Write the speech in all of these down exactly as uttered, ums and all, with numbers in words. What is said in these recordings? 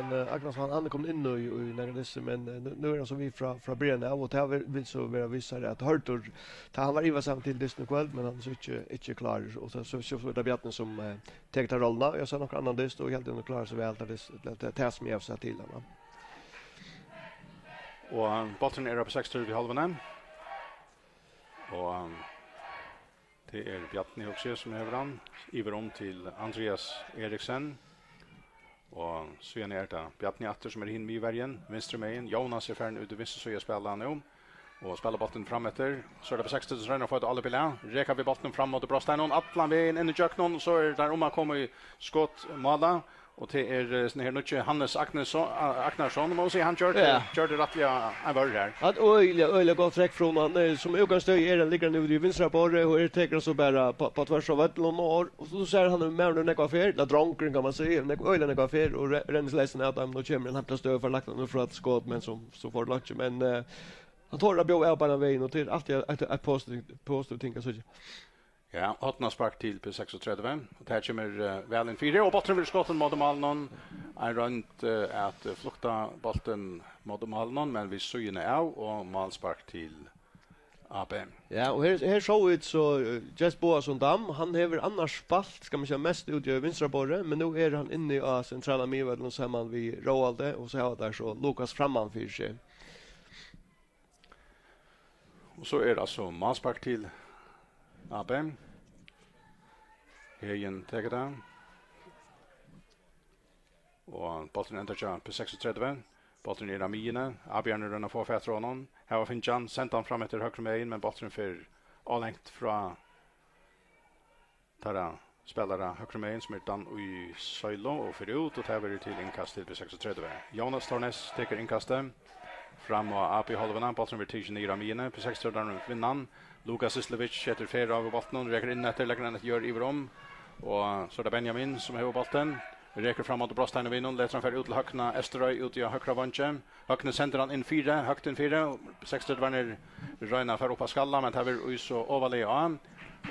Eh, Agnes, hann, hann er komin inn í, í nakrar dystir, men, eh, nú, nú er hann so við frá, frá byrjan av, og tað vil, vil so vera vísari at Hørður, tá hann var ivasamur til dystin í kvøld, men hann er so ikki, ikki klárur, og so, so, so, so er tað Bjarni sum, eh, tekur ta rolluna. Eg sá nokk annan dyst, og eg helt hann klárar seg væl, tað, tað, tað, tað sum eg havi sett til hann. Og bolturin er á B seksogtretivu í hálvuni. Og, um, tað er Bjarni, hugsi eg, sum hevur hann. Yvir um til Andrias Eriksen. Og síðan er tað Bjarni aftur, sum er hin miðverjin, vinstru megin. Jónas er farin út í vinstru síðu at spæla nú. Og spæla bóltin fram eftir. So er tað B seksogtretivu sum roynir at fáa eitt álop í lag. Reka við bóltinum fram móti brotsteininum. Allan vegin inn ígjøgnum. So er tað um at koma í skot mála. Og tað er, eh, sånn her nýggji Hannes Agnesson, A-, Agnarsson. Má man siga, hann gjørdi, Ja. gjørdi rættiliga ein vørr her. Hann øgiliga, øgiliga gott trekk frá honum. Hann er, sum utgangspunkt er hann, liggur hann út í vinstra borði, og her tekur hann so bara på, på tvers av vøllinum, og, og so sær hann, maðurin, nógva ferð, ella drongurin, kann man siga, nógv, øgiliga nógva ferð, og re-, rennur leysan av teimum, og kemur í ein heimliga støðu, fær lagt hann upp frá eitt skot, men sum, sum fær einki. Men, eh, hann torir at bjóða av beinan vegin, og tað er altíð eitt, eitt positivt, positivt ting at síggja. Ja, hornaspark til B seksogtretivu, og tað kemur, eh, væl inn fyri, og bólturin verður skotin móti málinum. Ein roynd, eh, at, eh, flukta bóltin móti málinum, men við síðuna av, og málspark til A B. Ja, og her, her sóu vit so, eh, Jess Boasson Dam, hann hevur annars spælt, skal man siga, mest úti í vinstra borði, men nú er hann inni á sentrala miðvøllinum saman við Róaldi, og so hava teir so Lukas framman fyri seg. Og so er altso málspark til A B. Heðin tekur tað. Og bólturin endar hjá B seksogtretivu. Bólturin er á miðjuni. A B-arnir royna at fáa fatur á honum. Hava fingið hann, senda hann fram eftir høgru megin, men bólturin fer ov langt frá teirra spælara høgru megin, sum er Dan í Søylu, og fer út, og tað verður til innkast til B seksogtretivu. Jónas Tornes tekur innkastið fram á A B-hálvuna, bólturin verður tikin niður á miðjuni, B seksogtretivu vinna hann. Lukas Islevic setur ferð á við bóltinum, rekur inn eftir, leggur hann eitt jørð yvir um, og so er tað Benjamin sum hevur bóltin, rekur fram móti brotsteininum við honum, letur hann fara út til Høgna Esterøy, út í høgra vangin. Høgni sendir hann inn fyri, høgt inn fyri, og B seksogtretivarnir royna at fara upp á skalla, men tað verður í so ovarlega á.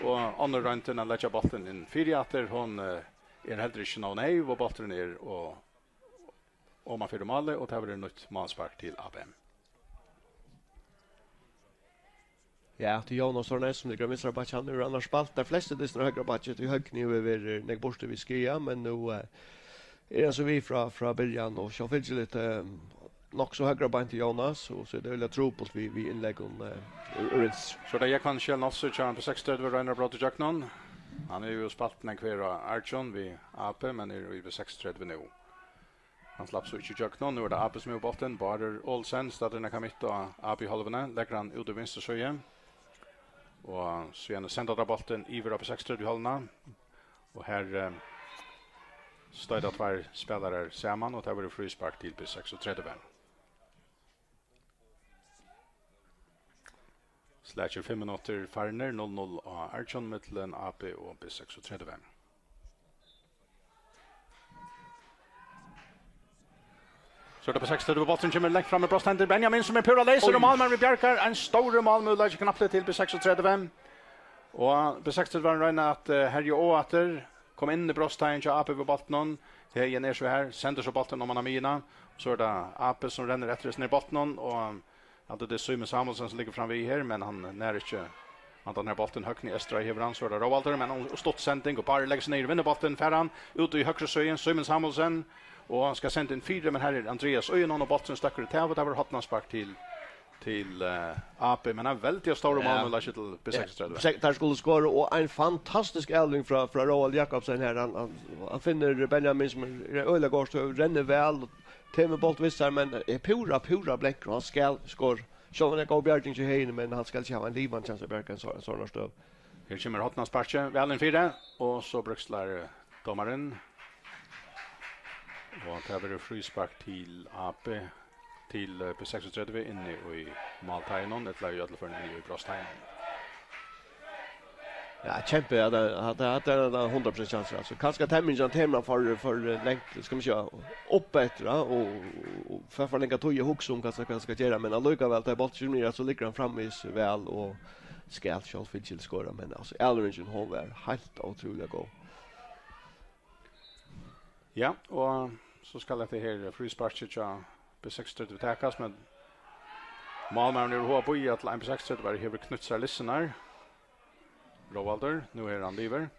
Og onnur royndin at leggja bóltin inn fyri aftur, hon, eh, er heldur ikki nóg neyv, og bólturin er og oman fyri málið, og tað verður nýtt málspark til A B. Ja, til Jónas Tornes, sum liggur á vinstra bakki. Hann hevur annars spælt teir flestu dystirnar á høgra bakki. Tí Høgni hevur verið nógv burtur við skaða, men nú, eh, er hann so við frá, frá byrjan, og sjálvfylgiliga, eh, nokk so høgra beint til Jónas, og so er tað øgiliga trupult við, við innleggum, eh, úr, úr vinstru. So er tað Jógvan Kjell Nolsøe hjá B seksogtretivu, roynir at bróta ígjøgnum. Hann hevur jú spælt nógv her á Arjun við A B, men er í B seksogtretivu nú. Hann slapp so ikki ígjøgnum. Nú er tað A B sum hevur bóltin. Bárður Olsen, staddur nakað mitt á A B-hálvuni, leggur hann út í vinstru síðu. Og síðan senda teir bóltin yvir á B seksogtretivu-hálvuna. Og her, eh, stoyta tveir spælarar saman, og tað verður fríspark til B seksogtretivu. Slakir fimm minuttir farnir, null null á Arjun millum A B og B seksogtretivu. So er tað B seksogtretivu, bólturin kemur langt fram í brotsteind til Benjamin, sum er púra leysur, og málmaðurin bjargar ein stórur málmøguleiki knappliga til B seksogtretivu. Og B seksogtretivu royna at, eh, herja á aftur, koma inn í brotsteigin hjá A B við bóltinum. Heðin er so her, sendir so bóltin oman á miðjuna. So er tað A B sum rennur eftir hesum her bóltinum, og at tað er Símun Samuelsen sum liggur fram við her, men hann nær ikki handan her bóltin. Høgni Estrøy hevur hann, so er tað Róaldur, men og stutt sending, og Bárður leggur seg niður, vinnur bóltin, fær hann út í høgru síðu, Símun Samuelsen, og skal senda inn fyri, men her er Andrias Øyunov, og bólturin støkkur út av, og tað verður hornaspark til, til, eh, A B, men ein veldiga stórur Ja. málmøguleiki til B seksogtretivu. Ja, sek-, teir skulu skora, og ein fantastisk avlevering frá, frá Róald Jakobsen her. Hann, hann, hann finnur Benjamin, sum er, er øgiliga góður, so rennur væl, og tekur bólt við sær, men er púra, púra blankur, og hann skal skora. Sjálvt um tað er góð bjarging hjá Heðini, men hann skal ikki hava ein livandi kjans at bjarga ein so-, ein sovorðna støðu. Her kemur hornasparkið, væl inn fyri, og so bríkslar dómarin. Og tað verður fríspark til A B, til, eh, B seksogtretivu inni í málteigin, ella í øllum førum inni í brotsteigin. Ja, kjempi, at, at, at, at, at hundrað prosent sjansur, altso. Kanska temmingin, at teimum for, for, eh, langt, skal man siga, upp eftir, ja, og, og, og for, for langa tíð at hugsa um hvat, hvat skal gera, men allíkavæl, tá bólturin kemur niður, so liggur hann framvegis væl og skal sjálvfylgiliga skora, men, altso, avleveringin, hon var heilt ótrúliga góð. Ja, og So skal hetta her frísparkið hjá B seksogtretivu takast, men málmaðurin er hevur bíðað til ein B seksogtretivu hevur knýtt sær lissurnar. Róaldur, nú er hann liðugur.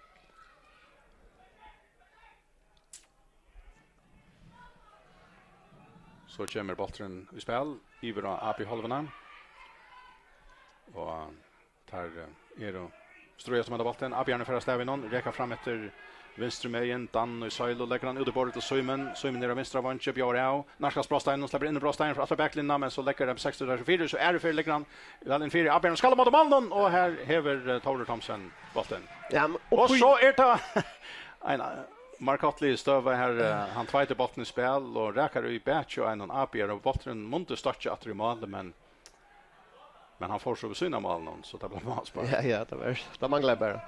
So kemur bólturin í spæl, yvir á A B-hálvuna. Og teir, eh, eru stríðast um henda bóltin. Abjarnir fer av stað við honum, reka fram eftir vinstru megin, Dan í sølu, leggur hann út í borðið til Símun. Símun er á vinstra vangi, bjóðar av, nærkast brotsteininum, sleppur inn í brotsteinin frá aftan baklinjuna, men so leggur M seksogtretivu fyri, so aðru ferð leggur hann væl inn fyri, Abjarnir skal á móti málinum, og her hevur, eh, Tórður Thomsen bóltin. Ja, men Og uppi í so er tað ein, eh, markantlig støða her, eh, hann tveitir bóltin í spæl og rakar í bakið á einum A B-ara, og bólturin mundi stokkið aftur í mál, men Men hann fór so við síðuna av málinum, so tað bleiv málspark. Ja, ja, tað var, tað manglaði bara.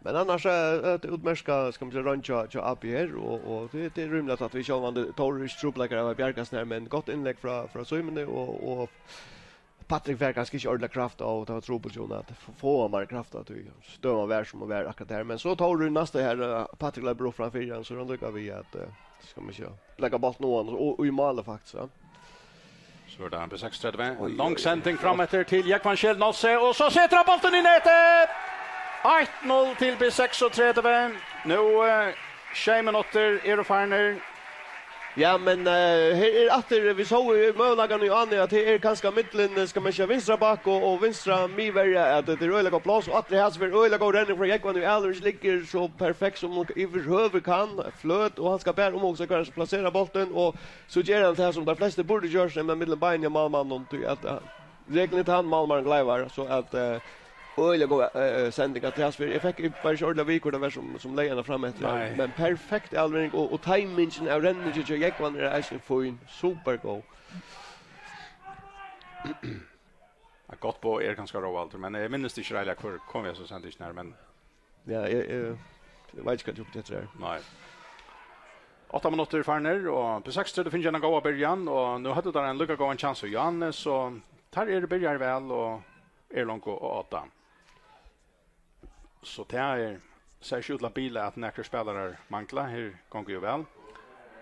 Men annars er tað útmerkað, skal man siga, roynd hjá, hjá A B her, og, og tað, tað er rímiligt at vit sjálvandi, Tórður ikki trupulleikar av at bjargast her, men gott innlegg frá, frá Símoni, og, og Patrik fær kanska ikki ordiliga kraft av, og tað var trupult hjá honum at f-, fáa meira kraft av, tí støðan var sum hon var akkurát har. Men so Tórður í næsta her, eh, Patrik loypur upp framfyri hann, so er hann líka við at, eh, skal man siga, leggja bóltin á hann, og, og í málið faktiskt, ja. So er tað B seksogtretivu. Oj, oj, oj. Long sending fram eftir til Jógvan Schjelderup, og so setur hann bóltin í netið! Eitt null til B seksogtretivu. Nú, eh, sjey minuttir eru farnir. Ja, men, eh, her er aftur, vit sóu í møguleikanum í áðni, at her er kanska millum, eh, skal man siga, vinstra bakk og, og vinstra miðverja, at tað er øgiliga gott pláss, og aftur her, so er øgiliga góð redning frá Jógvan, og Alvarez liggur so perfekt sum hon yvirhøvur kann, fløt, og hann skal bara umhugsa hvar hann skal plasera bóltin, og So ger hann tað sum teir flestu burdu gjørt, sum er millum beinini á málmanninum, tí at, eh, regluligt hann málmaðurin gleivar, so at, eh, øgiliga góð, eh, eh, sending av transfer. Eg fekk bara ikki ordiliga við, hvør tað var sum, sum legði hana fram eftir. Nei. Men perfekt avlevering, og, og timingin av renningi hjá Jógvan er eisini fín. Supergóð. Eitt gott boð er kanska Róaldur, men eg minnist ikki reiðiliga, hvør kom við hesa sendingina her, men Ja, eg, eg, eg veit ikki, hvat eg uppdettur her. Nei. Átta minuttir farnir, og B seksogtretivu fingu eina góða byrjan, og nú høvdu teir ein líka góðan kjans við Johannes, so teir eru byrjaðir væl og eru longu á odda. So tað er, sær ikki út til at bila at nakrir spælarar mangla. Her gongur jú væl.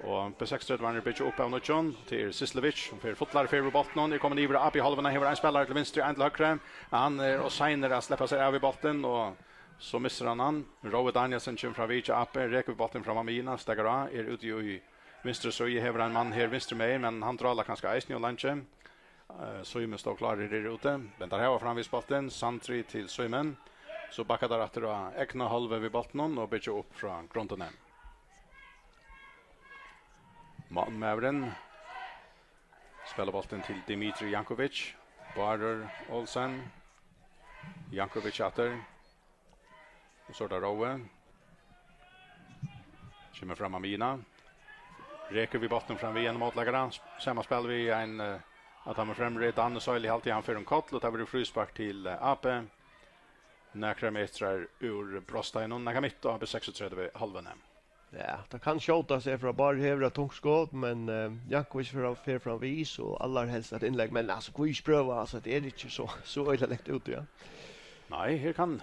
Og B seksogtretivu er bygd upp av nýggjum. Tað er Sislevic, sum fer fullari ferð við bóltinum. Er komin yvir á A B-hálvuna, hevur ein spælara til vinstru, ein til høgru. Hann er ov seinur at sleppa sær av við bóltin, og so missir hann hann. Rói Danielsen kemur fram við hjá A B, rekur við bóltin fram á miðjuna, steðgar á, er úti í vinstru síðu, hevur ein mann her vinstru megin, men hann drálar kanska eisini ov leingi. Eh, Símun stóð klárur her úti, men teir hava framvegis bóltin, Sandri til Símun. So bakka teir aftur á egna hálvu við bóltinum og byggja upp frá grundini. Málmaðurin spælir bóltin til Dimitri Jankovic. Bárður Olsen. Jankovic aftur. Og so er tað Rói. Kemur fram á miðjuna. Rekur við bóltin fram við ein mótleikara. Sama spæl við ein, eh, at hann er fremri. Dan í sølu, haldi hann fer um koll, og tað verður fríspark til, eh, A B. Nakrar metrar úr brotsteininum, nakað mitt á B seksogtretivu hálvuni. Ja, tað kann skjóta seg frá Bárður, hevur eitt tungt skot, men, eh, Jankovic fer, fer fram við, so allarhelst eitt innlegg, men altso, hví ikki prøva, altso, tað er ikki so, so øgiliga langt úti, ja. Nei, her kann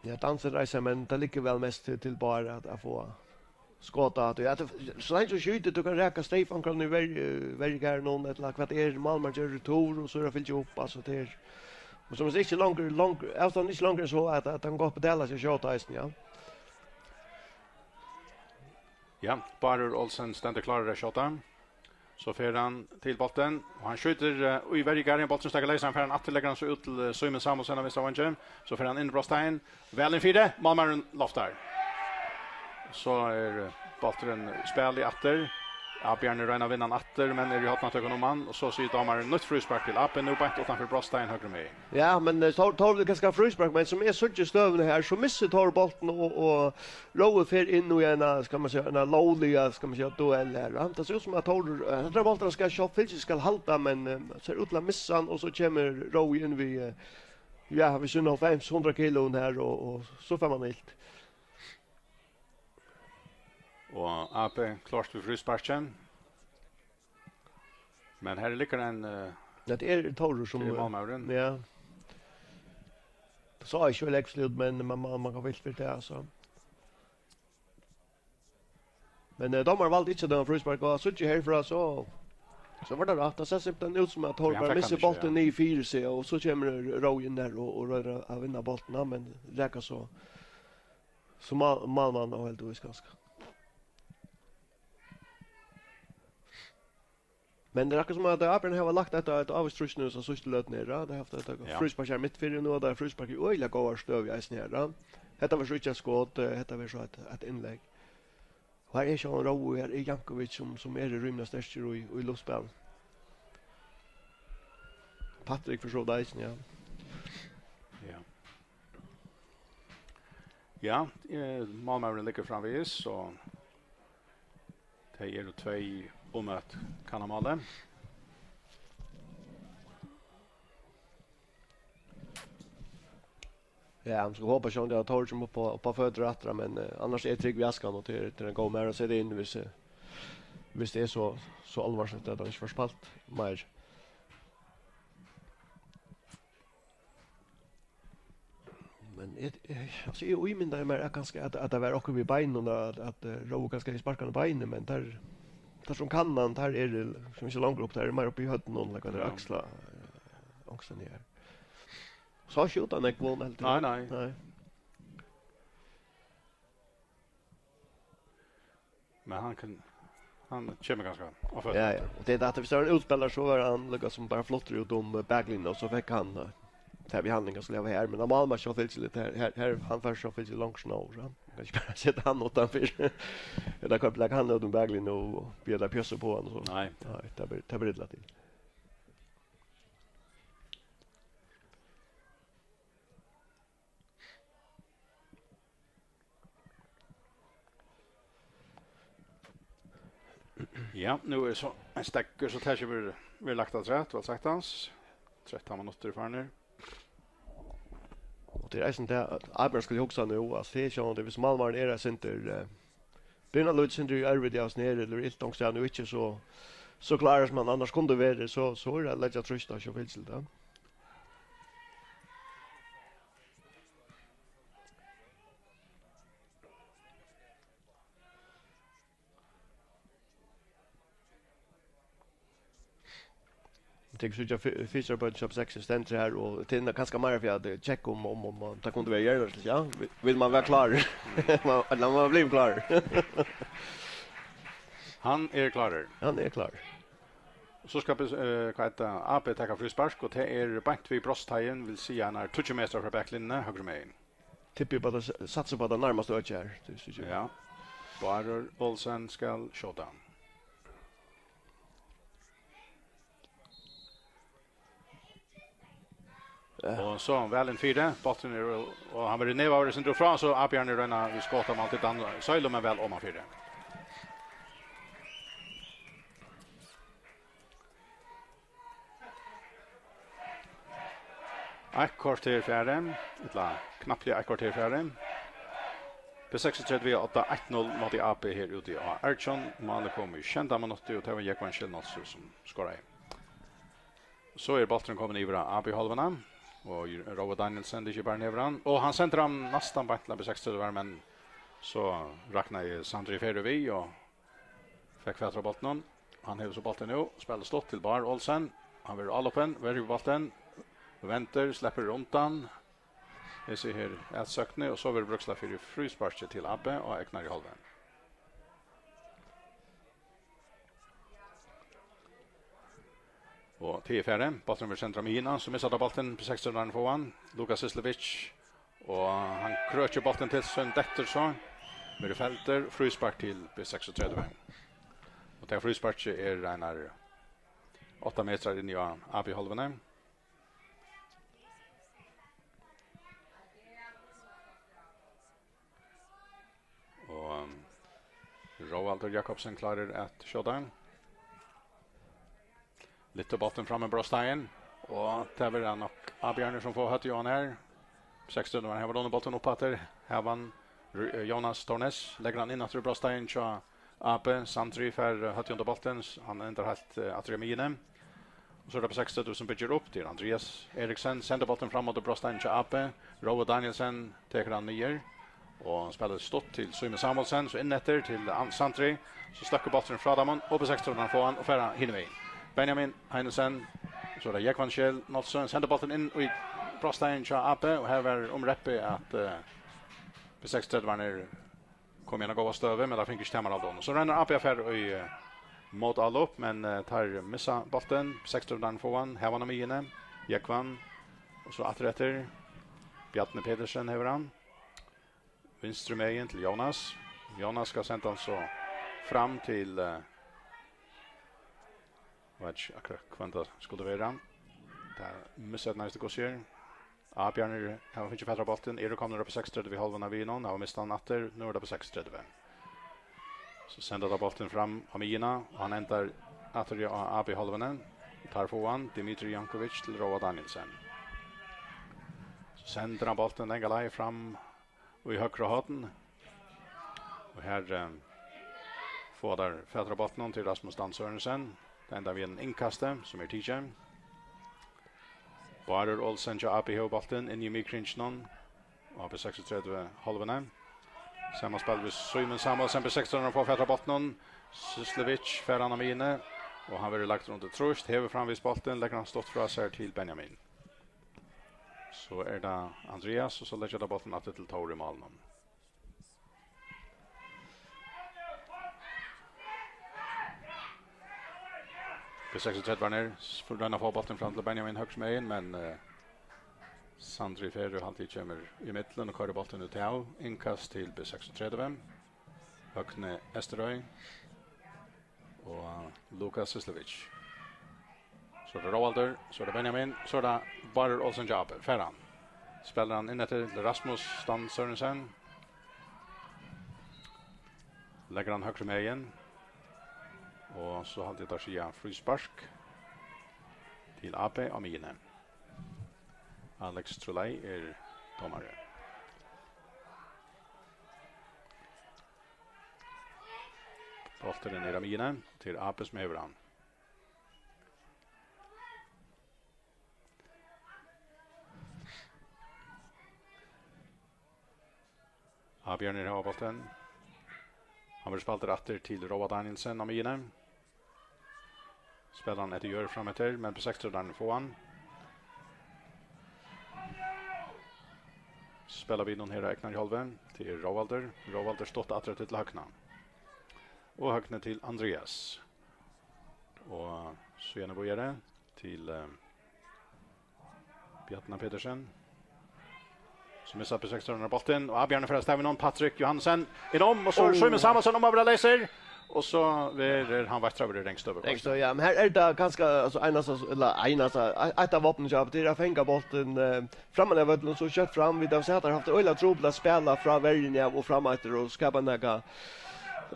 Ja, Dansen reisir, men tað liggur væl mest til, til Bárð at, at fáa skot á tað. Ja, tað, so leingi tú skjýtur, tú kanst raka streyf onkran í ver-, eh, verjugarðinum, ella hvat er, málmaðurin ger retur, og so er at fylgja upp, altso, tað er, og sum sagt, ikki longur, long-, avstandin er ikki longri enn so, at, at hann gott betalar seg at skjóta eisini, ja. Ja, Bárður Olsen stendur klárur at skjóta. So fer hann til bóltin, og hann skjýtur, eh, í verjugarðin, bólturin steðgar leysur, hann fær hann aftur, leggur hann so út til, eh, Símun Samuelsen á vinstra vangi. So fer hann inn í brotstein, væl inn fyri, málmaðurin loftar. So er, eh, bólturin í spæli aftur. Abjarnir royna at vinna hann aftur, men er í hornatøkum um hann, og so sigur dómarin nýtt fríspark til A B, nú beint uttanfyri brotstein høgru megin. Ja, men, eh, Tór, Tór vil kanska fríspark, men sum eg síggi støðuna her, so missir Tór bóltin, og, og Rói fer inn í eina, skal man siga, eina lógliga, skal man siga, duell her, va? Tað sær út sum at Tórður, eh, hendan bóltin skal sjálvfylgis skal halda, men, eh, sær út til at missa hann, og so kemur Rói inn við, eh, ja, við síni hálvfems, hundrað kiloum her, og, og so fær man ilt. Og A B klárt við frísparkin. Men her liggur ein, eh, Ja, tað er Tórður sum, tað er málmaðurin. Ja. Tað sá ikki væl ekstra út, men man, man, man kann vilt fyri tað, altso. Men eh, dómarin valdi ikki at døma fríspark, og síggi herfrá, so, so var tað rætt. Tað sær simpelthen út sum at Thor bara missir bóltin niður fyri seg, og so kemur Rói inn har og, og roynir at vinna bóltin, men rakar so, so mál, málmann og heldigvís kanska. Men tað er akkurát sum at ábyrgdin hevur lagt hetta, eitt ávíst trýst nú, so síðstu løtuni her, ja. Tað er havt eitt fríspark her mitt fyri, nú er tað fríspark í øgiliga góðari støðu eisini her, ja. Hetta var so ikki eitt skot, eh, hetta var so eitt, eitt innlegg. Og her er sjálvandi Rói, her er Jankovic, sum, sum eru rímiliga sterkir í, í luftspæli. Patrik for so vidt eisini, ja. Ja. Ja, eh, málmaðurin liggur framvegis, so tey eru tvey um at kanna málið. Ja, man skal håpa sjálvandi at Thor kemur upp á, upp á føtur aftur, men eh, annars er eg trygg við Askan, og tað er, tað er ein góður maður at seta inn, viss, eh, viss tað er so, so álvarsligt at hann ikki fær spælt meir. Men eg, eg, altso, eg ímyndaði mær at kanska at, at tað var okkurt við beinunum, at, at eh, Rói kanska hevði sparkað hann í beinið, men tær, tær sum kanna hann, tær eru sum ikki longur upp, tær eru meir uppi í høvdinum, like, at tær aksla, eh, anksin her. So skjóta nógv vón heldur. Nei, nei. Nei. Men hann kann, hann kemur kanska á føtur. Ja, ja. Og tað er tað, at viss hann er útspælari, so var hann líka sum bara fluttur út um eh, baklínuna, og so fekk hann eh, ta behandling hann skuldi hava her. Men hann málmaður sjálvandi fylgir litt her, her, her hann fær sjálvandi fylgir langt snár, so hann kann ikki bara seta hann uttanfyri. Ella koyra hann út um baklínuna og biðja tað pjassa upp á hann og so. Nei. Nei, tað ber, tað ber illa til. Ja, nú er so ein steðgur, so tað kemur verður lagt afturat, væl saktans. Trettan minuttir farnir. Og tað er eisini tað, at ábyrgdin skal hugsa nú, at tað er sjálvandi, viss málmaðurin er eitt sindur, eh, byrjar lítið sindur í ørviti av sneri, ella ilt onkustaðni, og ikki so, so klárur sum hann annars kundi verið, so, so er at leggja trýst á sjálvfylgildi. Tit síggja fy-, fyrsta bøtt kjøp seks stendur her, og tað er kanska meira fyri at, eh, tjekka um, um, um, um tað kundi vera hjørna, ja. Vil, vil man vera klár? Man, ella man blivur klár. Hann er klárur. Hann er klár. So skal, eh, hvat eitur tað, A B taka fríspark, og tað er beint við brotsteigin, vil siga, hann er tíggju metrar frá baklinjuni, høgru megin. Tippi upp á tað, satsi upp á tað nærmasta økið her. Tað er ikki. Ja. Bárður Olsen skal skjóta. Ja. Og so væl inn fyri. Bólturin er, og hann verður nevaður, sindur frá, so avbjóðandi royna við skot á mál til Dan Søylu, men væl oman fyri. Eitt korter farið, ella knappliga eitt korter farið. B seksogtretivu átta, eitt null móti A B her úti á Ærkjum. Málið kom í sjeynda minutti, og tað var Jógvan Schilnolsøe, sum skoraði. So er bólturin komin yvir á A B-hálvuna, og Rói Danielsen, tað er ikki bara nevur hann. Og hann sendir hann næstan beint til B seksogtretivu, men so raknaði Sandri Ferø við, og fekk fatur á bóltinum. Hann hevur so bóltin nú, spælir stutt til Bárð Olsen. Hann verður álopin, verður við bóltin. Vendir, sleppur undan. Eg sigi her atsóknir, og so verður brúkslag fyri frísparki til A B á egnari hálvu. Og tað er farið. Bólturin verður sendur á miðjuna, so missa teir bóltin, B seksogtretivu fáa hann. Lukas Syslevic. Og hann krøkir bóltin til sín, dettur so. Verður feldur, fríspark til B seksogtretivu. Og tað frísparkið er einar átta metrar inni á A B-hálvuni. Og, um, Róaldur Jakobsen klárur at skjóta. Lyftir bóltin fram við brotsteigin, og tað verður nokk avbjóðandi sum fáa høvdið á hann her. Seksogtretivu, hann hevur vunnið bóltin upp aftur. Her var hann, Ru-, eh, Jónas Tornes, leggur hann inn aftur í brotsteigin hjá A B. Sandri fær, eh, høvdið undir bóltin, hann endar heilt, eh, aftur í miðjuni. Og so er tað B seksogtretivu sum byggir upp, tað er Andreas Eriksen, sendir bóltin fram móti brotsteigin hjá A B. Rói Danielsen tekur hann niður. Og spælir stutt til Símun Samuelsen, so inn eftir til An-, Sandri. So støkkur bólturin frá teimum, og B seksogtretivu fáa hann og fara hin vegin. Benjamin Heinesen, so er tað Jógvan Scheel Knudsen, sendir bóltin inn í brotsteigin hjá A B, og her var um reppið at, eh, B seksogtretivu er komið í eina góða støðu, men teir fingu ikki tamarhald á honum. So roynir A B at fara í, eh, mótálop, men, eh, teir missa bóltin. B seksogtretivu fáa hann, hava hann á miðjuni. Jógvan, og so aftur eftir. Bjarni Petersen hevur hann. Vinstru megin til Jónas. Jónas skal senda hann so fram til, eh, veit ikki akkurát hvønn tað skuldi vera. Tað miseydnaðist, hvussu er. A-bjarnir hava fingið fatur á bóltin, eru komnir upp í seksogtretivu við hálvuna við honum, hava mist hann aftur, nú er tað upp í seksogtretivu. So senda teir bóltin fram á miðjuna, og hann endar aftur á A-b-hálvuni. Teir fáa hann, Dimitri Jankovic til Róa Danielsen. So sendir hann bóltin langa leið fram í høgra horn. Og her, eh, fáa teir fatur á bóltinum til Rasmus Dan Sørensen. Tað endar við einum innkasti, sum er tikið. Bárður Olsen hjá A-b hevur bóltin inni í miðkringinum. A-b seksogtretivu hálvuni. Sama spæl við Símun Samuelsen, B seksogtretivu fáa fatur á bóltinum. Syslevic fær hann á miðjuni, og hann verður lagdur undir trýst, hevur framvegis bóltin, leggur hann stutt frá sær til Benjamin. So er tað Andreas, og so leggja teir bóltin aftur til Tór í málinum. B seksogtretivu er nær, s-, royna at fáa bóltin fram til Benjamin høgru megin, men, eh, Sandri Ferø haldi eg kemur í millum og koyrir bóltin út av. Innkast til B seksogtretivu. Høgni Esterøy. Og Lukas Syslevic. So er tað Róaldur, so er tað Benjamin, so er tað Bárður Olsen hjá A-b. Fær hann. Spælir hann inn eftir til Rasmus Stan Sørensen. Leggur hann høgru megin. Og so haldi eg teir siga fríspark til A-b á miðjuni. Alex Truley er dómari. Bólturin er á miðjuni, tað er A-b sum hevur hann. A-bjarnir hava bóltin. Hann verður spældur aftur til Róa Danielsen á miðjuni. Spælir hann eftir jørð fram eftir, men B seksogtretivu fáa hann. Spæla við honum her á egnari hálvu. Tað er Róaldur. Róaldur stutt aftur til Høgna. Og Høgni til Andreas. Og síðani víðari til, eh, Bjarna Petersen. So missir B seksogtretivu bóltin, og A-bjarnir fer av stað við honum, Patrik Johansen. Inn um, og so er Símun Samuelsen um at vera leysur. Og so verður hann veittraður í rangstøðu. Rangstøðu, ja. Men her er tað kanska, altso, einasta, ella einasta, eitt av vápnunum hjá A-b, tað er at fanga bóltin, eh, framman av vøllinum, so skjótt fram. Vit hava sæð, teir havt øgiliga trupult at spæla frá verjuni av og fram eftir og skapa nakað,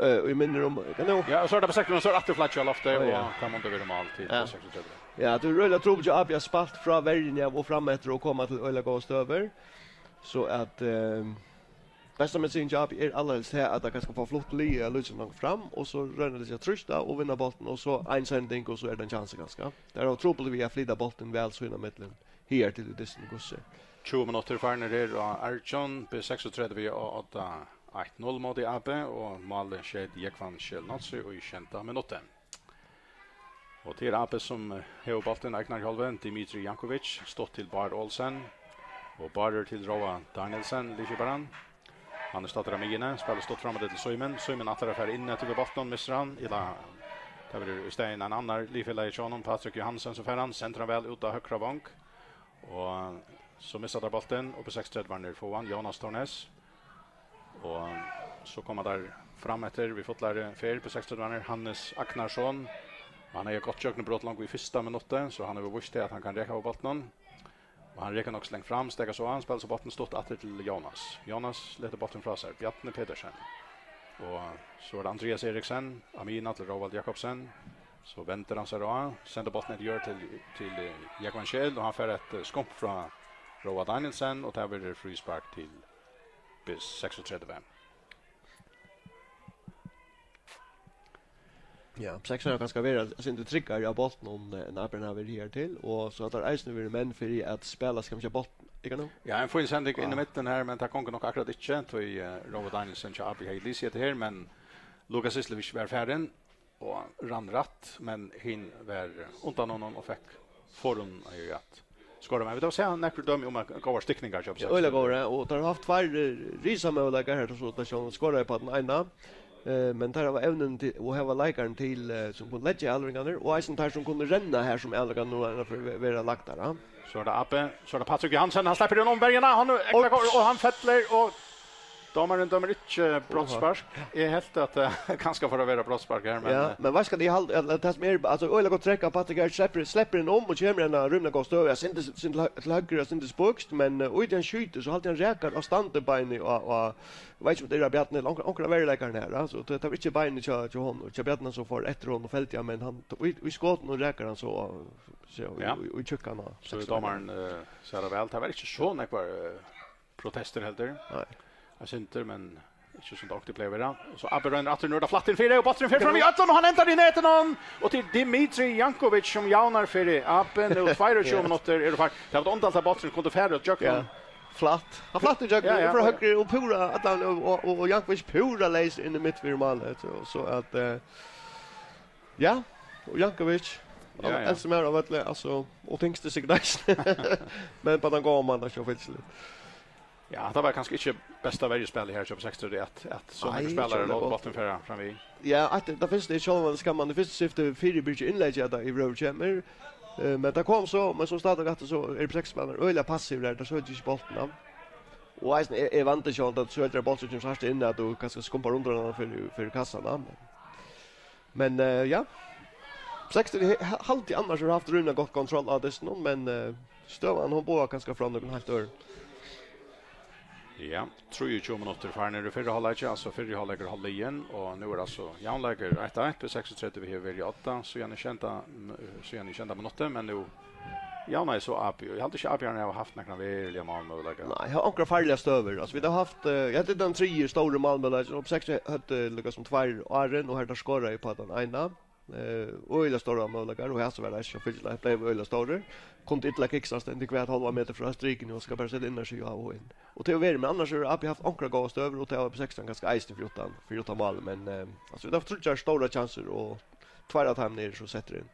eh, ið minnir um, hvat nú? Ja, og so er tað B seksogtretivu, so er aftur flagg á lofti, ja, og tað mundi verið mál til, ja, B seksogtretivu. Ja, tað er øgiliga trupult hjá A-b at spælt frá verjuni av og fram eftir og koma til øgiliga góðar støður. So at, eh, besta medisinin hjá A-b er allarhelst tað, at teir kanska fáa flutt liðið eitt lítið sindur longur fram, og so royna teir seg at trýsta og vinna bóltin, og so ein sending, og so er tað ein kjansi kanska. Teir hava trupult við at flyta bóltin væl sín ímillum. Higartil í dystin, hvussu er. Tjúgu minuttir farnir her á Argjaón. B seksogtretivu á odda, eitt null móti A-b, og málið skeyt Jógvan Scheel Nolsøe í sjeynda minutti. Og tað er A-b sum hevur bóltin á egnari hálvu. Dimitri Jankovic, stutt til Bárð Olsen. Og Bárður til Róa Danielsen, liðskiparan. Hann er staddur á miðjuni, spælir stutt fram til Símun. Símun ætlar at fara inn eftir við bóltin, missir hann. Ella, tað verður í staðin ein annar liðfelagi hjá honum, Patrik Johansen, sum fær hann. Sendir hann væl út á høgra vong. Og so missa teir bóltin, og B seksogtretivu fáa hann, Jónas Tornes. Og so koma teir fram eftir við fullari ferð, B seksogtretivu, Hannes Agnarsson. Og hann hevur gott gjøgnumbrot longu í fyrsta minutti, so hann hevur víst tað, at hann kann reka við bóltinum. Og hann rekur nokk so langt fram, steðgar so á, hann spælir so bóltin stutt aftur til Jónas. Jónas letur bóltin frá sær. Bjarni Petersen. Og so er tað Andreas Eriksen, á miðjuna til Róald Jakobsen. So vendir hann sær á, sendir bóltin eftir jørð til, til, eh, Jógvan Scheel, og hann fær eitt, eh, skump frá Róa Danielsen, og tað verður fríspark til B seksogtretivu. Ja, B seksogtretivu hava kanska verið eitt sindur tryggari á bóltinum, eh, enn A-bjarnir hava verið higartil, og so hava teir eisini verið menn fyri at spæla, skal man siga, bóltin Ikki nú? Ja, ein fín sending inn í midten her, men tað gongur nokk akkurát ikki, tí, eh, Róbert Danielsen hjá A B hevði lisið hetta her, men Lukas Islevic var farin og rann rætt, men hin var undan honum og fekk forhøvd at skora. Men vit hava sæð nakrar dømi um at góðar stikningar hjá Ja, øgiliga góðar, ja, og teir hava havt tveir, eh, risamøguleikar her, so tað sjálvandi skoraði upp á tann eina. Eh, men teir hava evnini til, og hava leikaran til, eh, sum kunnu leggja avleveringarnar, og eisini teir sum kunnu renna her sum avleveringarnar nú er fyri at vera lagdar, ja. So er tað Abbi, so er tað Patrik Johansen, hann sleppur inn um verjuna, hann er ekta Ups. Góður, og hann fellir, og dómarin dømir ikki brotsspark. Eg helt at, eh, kanska for at vera brotsspark her, men, Ja, eh, men veitst hvat, eg haldi, at, at tað sum er, altso, øgiliga gott trekk av Patrik her, sleppur, sleppur inn um og kemur í eina rímiliga góða støðu. Eg syndi, syndi til hø-, til høgru, eg syndi spøkst, men, eh, í tí hann skjýtur, so haldi eg hann rakar á standubeini og, og, eg veit ikki um tað er av Bjarni, ella onkur, onkur av veruleikarunum her, altso, tað, tað var ikki beinið hjá, hjá honum, hjá Bjarni sum fór eftir honum og feldi hann, men hann, í, í skotinum rakar hann so, so í, Ja. í, í tjúkkan á So er sekstan. Dómarin, eh, sær tað væl. Tað var ikki so nógvar, eh, protestir heldur. Nei. Eitt sindur, men ikki sum tað onkuntíð plagar at vera. Og so Abbi roynir aftur, nú er tað flatt inn fyri, og bólturin fer fram í øllum, og hann endar í netinum, og til Dimitri Jankovic, sum javnar fyri Abbi, nú tveyogtjúgu Ja. minuttir eru far-, tað var undarligt at bólturin kundi fara gjøgnum. Ja. Flatt. Hann flatt í gjøgnum, Ja, ja, frá ja. høgru, og púra, allan, og, og, og, og Jankovic púra leysur inn í mitt fyri málið, so, so at, eh, ja, og Jankovic, Ja, ja. elsti maður á vølli, altso, og tyngsti sikkurt eisini. Men bara hann góðan mann, tað sjá fylgisliga. Ja, tað var kanska ikki besta verjuspælið her hjá B seksogtretivu, at, at so Nei, nógvir spælarar ikki lótu allar bóltin fara fram við. Ja, at tað fyrsta er sjálvandi skamman, tað fyrsta skifti fyribyrgir innleggið, at tað yvirhøvur kemur. Eh, men tað kom so, men so staðfest at so er B seks-spælarar øgiliga passivir her, tað søkja ikki bóltin av. Og eisini er, er vandi sjálvt, at søkja bóltin kemur so hart inn, at tú kanska skumpar undan hann fyri, fyri kassan, ja. Men, men, eh, ja. B seksogtretivu he-, ha-, haldi annars hevur havt rímiliga gott kontroll á dystinum, men, eh, støðan, hon boðar kanska frá nøkrum heilt øðrum. Ja, trýogtjúgu minuttir farnir í fyrra hálvleiki, altso fyrri hálvleikur hálvliðin, og nú er altso javnleikur eitt eitt, B seksogtretivu hevur verið í odda síðan í sjeynda, síðan í sjeynda minutti, men nú javnaði so A B, og eg haldi ikki A B hava havt nakran veruligan málmøguleika. Nei, hava onkrar farligar støður. Altso, vit hava havt, eh, ja, tað er tann triði stóri málmøguleikin, og B seks høvdu líka sum tveir áðrenn, og har teir skoraðu upp á tann eina. Eh, øgiliga stórar møguleikar, og her so var tað ikki fylgt, tað bleiv øgiliga stórur. Kundi illa kiksast inn til hvat hálvan metur frá strikuni, og skal bara seta inn og skyta av og inn. Og til at vera, men annars hevur A B havt onkrar góðar støður, og tað var B seksogtretivu kanska eisini fyri uttan, fyri uttan mál, men, eh, altso, vit hava havt tríggjar stórar kjansir, og tveir av teimum eru so settir inn.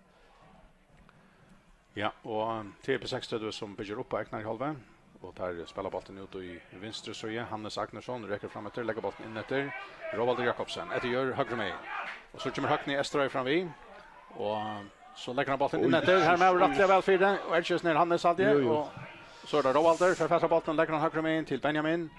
Ja, og, um, tað er B seksogtretivu sum byggir upp á egnari hálvu, og teir spæla bóltin út í vinstru síðu. Hannes Agnarsson rekur fram eftir, leggur bóltin inn eftir. Róaldur Jakobsen, eftir Jørð høgru megin. Og so kemur Høgni Estrøy fram við, og so leggur hann bóltin inn Oj, eftir. Her er maður rættiliga væl fyri, og Elkjøsnir Hannes haldi eg, Jú, jú. Og so er tað Róaldur, fer fast á bóltin, leggur hann høgru megin til Benjamin.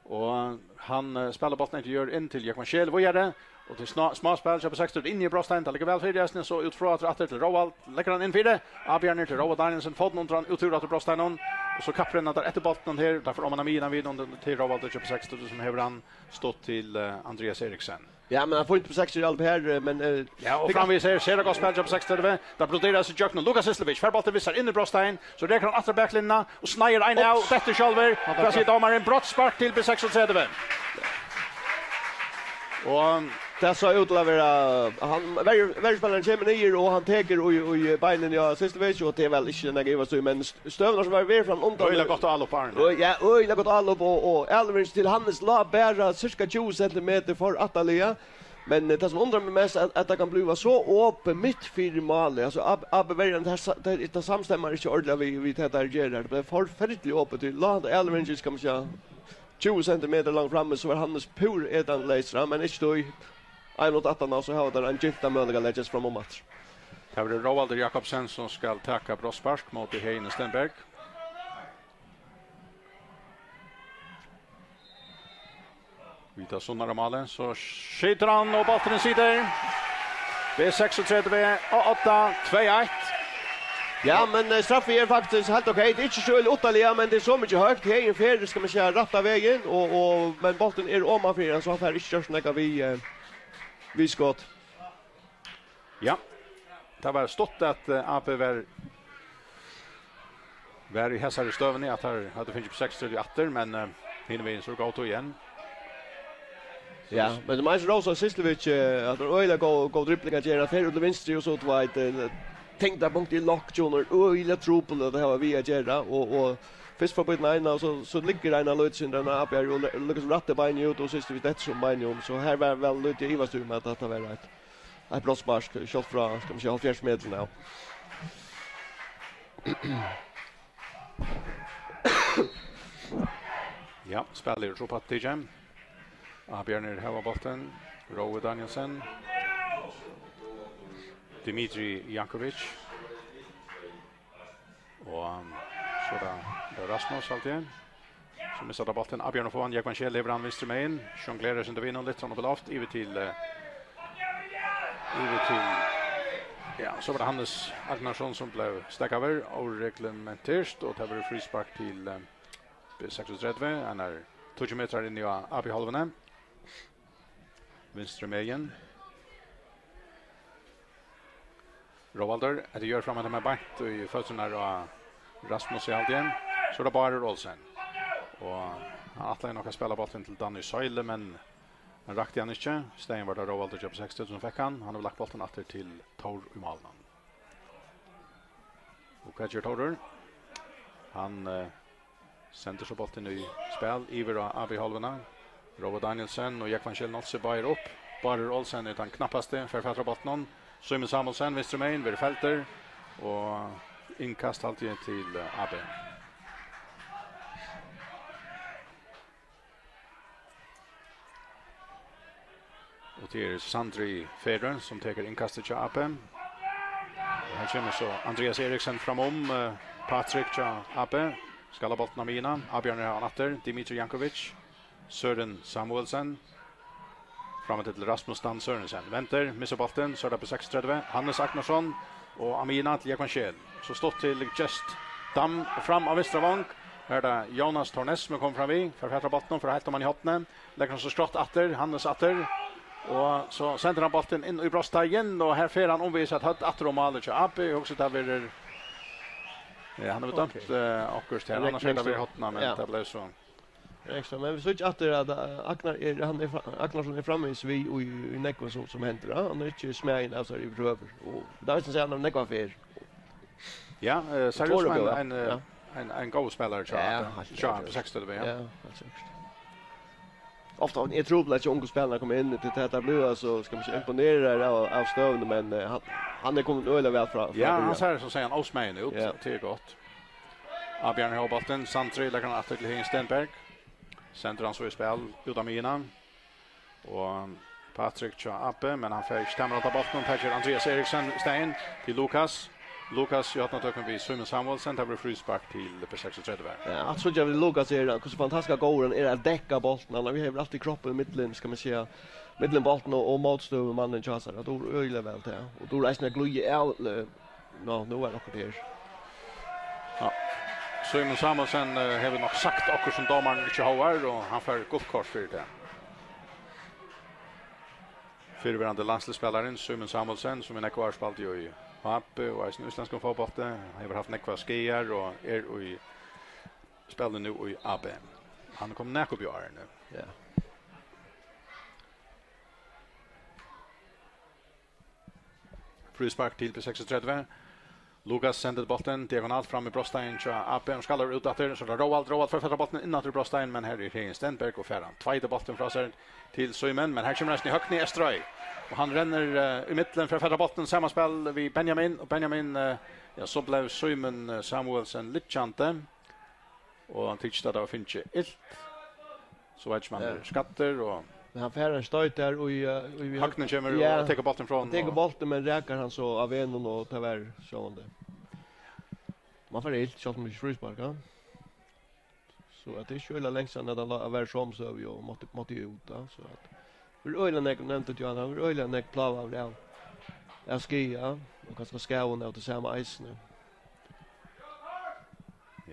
Og hann, eh, spælir bóltin eftir Jørð inn til Jógvan Scheel, víðari. Og til sná-, smáspæl, kemur B seksogtretivu inn í brotstein, tað liggur væl fyri eisini, so út frá aftur, aftur til Róald, leggur hann inn fyri. Avbjóðing til Róald Danielsen, fótin undir hann, út úr aftur brotsteininum. Og so kapprenna teir eftir bóltinum her, teir fara oman á miðjuna við honum til Róald, og B seksogtretivu sum hevur hann stutt til, eh, Andreas Eriksen. Ja, men hann fær ikki B seksogtretivu alt her, eh, men, eh, Ja, og framvegis her, sera gott spæl hjá B seksogtretivu. Tað broderar seg gjøgnum. Lukas Islevic, fær bóltin við sær inn í brotstein, so rekur hann aftur baklinjuna og sneiðir ein av, Ops. Dettur sjálvur. Hann Hvat sigur dómarin? Brotsspark til B seksogtretivu. Og Tað sá út til at vera, hann, verju-, verjuspælarin kemur niður, og hann tekur í, í beinini á Islevic, og tað er væl ikki nakað at ivast í, men st-, støðurnar sum var við fram undan Øgiliga gott álop, Arne. Ø-, ja, øgiliga gott álop, og, og avlevering til Hannes lá bara cirka tjúgu sentimetur for aftarliga. Men, eh, tað sum undrar meg mest, at, at tað kann blíva so opið mitt fyri málið. Altso, Ab-, Abbi verjan, tað sa-, tað, tað samstemmar ikki ordiliga við, við tað, teir gera her. Tað er forferdiliga opið. Tí lá hann avleveringin, skal man siga, tjúgu sentimetur langt frammi, so var Hannes púr etandi leysur, men ikki tí. Ein minutt aftan á, so hava teir ein gyltan møguleika at leggja seg fram um aftur. Tað verður Róaldur Jakobsen, sum skal taka brotsspark móti Heðini Stenberg. Vita sunnar á málið, so skytur hann, og bólturin situr. B seksogtretivu á odda, tvey eitt. Ja, men, eh, straffi er faktiskt heilt ok. Tað er ikki so illa uttaliga, men tað er so mikið høgt. Heðin fer, skal man siga, rætta vegin, og, og, men bólturin er omanfyri, so hann fær ikki gjørt nakað við, eh, við skot. Ja, tað var stutt at, eh, A B var, var í hesari støðuni, at teir høvdu fingið B seksogtretivu aftur, men, eh, hinvegin so er gott igjen. Ja, men tað er eisini Rósa Syslevic, eh, at tað er øgiliga góð, góð dribling at gera, fer út til vinstru, og so, tú veit, eh, Tyngdarpunkt í lokk, Junior, øgiliga trupult at hava við at gera, og, og fyrst fær bítin eina, og so, so liggur ein av lítið sindur, ein avbjóðing, og le-, líkasum rætti beinið út, og síðst við dett sum beinið um, so her var væl lítið at ivast um at hatta var eitt, eitt brotsspark, sjálvt frá, skal man siga, hálvfjerðs metrum av. Ja, spælir er trupult, T J. Avbjóðarnir hava bóltin. Rói Danielsen. Dimitri Jankovic. Og um, so er tað, tað er Rasmus, alt í einu. So missir hann bóltin. Avbjóðarnir fáa hann. Jógvan Scheel hevur hann vinstru megin. Sjonglerar sindur við honum, lyftir hann upp í loft. Yvir til, eh, yvir til, ja, so var tað Hannes Agnarsson sum bleiv steðgaður. Óreglumentert, og tað verður fríspark til, eh, B seksogtretivu, hann er tíggju metrar inni á A B-hálvuni. Vinstru megin. Róaldur, hetta er fram at beint í føturnar á Rasmusi, haldi eg. So er tað Bárður Olsen. Og hann ætlaði nokk at spæla bóltin til Danny Søyle, men hann rakti hann ikki. Staðin var tað Róaldur Jøp Sekstedt sum fekk hann. Hann hevur lagt bóltin aftur til Tór í málinum. Og hvat ger Tórur? Hann eh, sendir so bóltin í spæl yvir á A B-hálvuna. Rói Danielsen og Jógvan Scheel Nolsøe báðir upp. Bárður Olsen er tann knappasti, fær fatur á bóltinum. Símun Samuelsen, vinstru megin, verður feldur. Og innkast, haldi eg, til eh, A B. Og tað er Sandri Ferø, sum tekur innkastið hjá A B. Og her kemur so Andrias Eriksen framum, eh, Patrik hjá A B. Skal ha bóltin á miðjuna. Avbjóðarnir hava hann aftur. Dimitri Jankovic. Søren Samuelsen. Fram til Rasmus Dan Sørensen. Vendir, missir bóltin, so er tað B seksogtretivu. Hannes Agnarsson og á miðjuna til Jógvan Scheel. So stutt til Just Dam og fram á vinstra vang. Her er tað Jonas Tornes sum er komin fram við. Fær fatur á bóltinum, fær heilt oman í hornið. Leggur hann so skjótt aftur, Hannes aftur. Og so sendir hann bóltin inn í brotsteigin, og her fer hann umvegis eitt høvd aftur um málið hjá A B. Eg hugsi, tað verður, ja, hann hevur dømt, eh, okkurt her, annars hevði tað verið hornað, men tað bleiv so. Ekstra, men vit síggja aftur at, eh, Agnar er, hann er fra-, Agnarsson er framvegis við í, í nógvum sum, sum hendir, ja. Hann er ikki smæðin av sær yvirhøvur. Og tað er, sum hann sigur, hann hevur nógvar ferð. Ja, eh, seriøst, men ein, eh, ein, ein góður spælari hjá, ja, heilt sikkurt. Seksogtretivu, ja. Ja, heilt sikkurt. Ofta er trupult at ungu spælarar koma inn til tað, tað blívur, altso, skal man siga, imponeraður av, av støðuni, men, eh, hann, hann er komin øgiliga væl frá, frá byrjan. Ja, hann sær, sum sigur, hann ósmæðin út, ja. Tað er gott. Avbjóðarnir hava bóltin, Sandri leggur hann aftur til Heðin Stenberg. Sendir hann so í spæl, út á miðjuna. Og Patrik hjá A B, men hann fær ikki tamarhald á bóltinum. Tekur Andrias Eriksen í staðin til Lukas. Lukas í hornatøkum við Símun Samuelsen. Tað verður fríspark til B seksogtretivu. Ja, at síggja við Lukas er, hvussu fantastiskt góður hann er at dekka bóltin. Hann hevur altíð kroppin í millum, skal man siga, millum bóltin og, og mótstøðumannin hjá sær. Hann dugir øgiliga væl tað. Og dugir eisini at glíða av, eh, Nå, nú er okkurt her. Ja. Símun Samuelsen, eh, hevur nokk sagt okkurt sum dómarin ikki hóvar, og hann fær gult kort fyri tað. Fyrrverandi landsliðsspælarin Símun Samuelsen, sum í nógv ár spældi í H B og eisini í íslendskum fótbólti, hevur havt nógvar skaðar og er í spæli nú í A B. Hann er komin nakað upp í árini. Ja. Fríspark til B seksogtretivu. Lukas sendir bóltin diagonalt fram í brotsteigin hjá A B. Hann skallar út aftur, so er tað Róald. Róald fær fatur á bóltin inn aftur í brotsteigin, men her er Heðin Stenberg og fær hann tveita bóltin frá sær til Símun. Men her kemur eisini Høgni Estrøy. Og hann rennur, eh, í millum, fær fatur á bóltin, samanspæl við Benjamin. Og Benjamin, eh, ja, so bleiv Símun, eh, Samuelsen liggjandi. Og hann tykist, at tað var fingið ilt. So veit ikki, um hann er skaddur, og men hann fær ein stoyt har, og, eh, og Høgni kemur, ja, og tekur bóltin frá honum, tekur bóltin, men rakar hann so av vegnum, og tað var sjálvandi. Man fær ilt, sjálvt um tað ikki er fríspark, ja. So at tað er ikki øgiliga langt síðan, at hann lá, at var somu støðu og mátti, mátti út, ja, so at. Verður øgiliga nógv nevnt út í hann, hann verður øgiliga nógv plágaður av, av skaða, og kanska skaðum av tí sama eisini.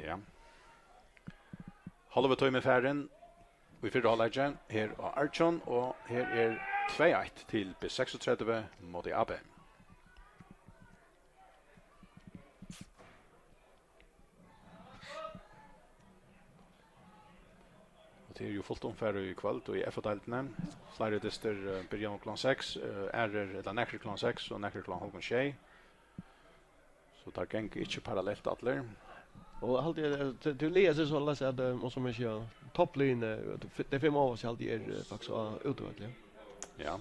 Ja. Hálvur tími farin í fyrra hálvleiki her á Argjum, og her er tvey eitt til B seksogtretivu móti A B. Og tað er jú fult umfar í kvøld og í F O-deildini. Fleiri dystir, eh, byrja klokkan seks, eh, aðrir, ella nakrir klokkan seks og nakrir klokkan hálvgum sjey. So teir ganga ikki parallelt allir. Og haldi eg, eh, til, til Elias er soleiðis at, eh, og sum eg sigi, toppliðini, eh, tey fimm av okkum haldi eg er, eh, faktiskt á útivølli. Ja.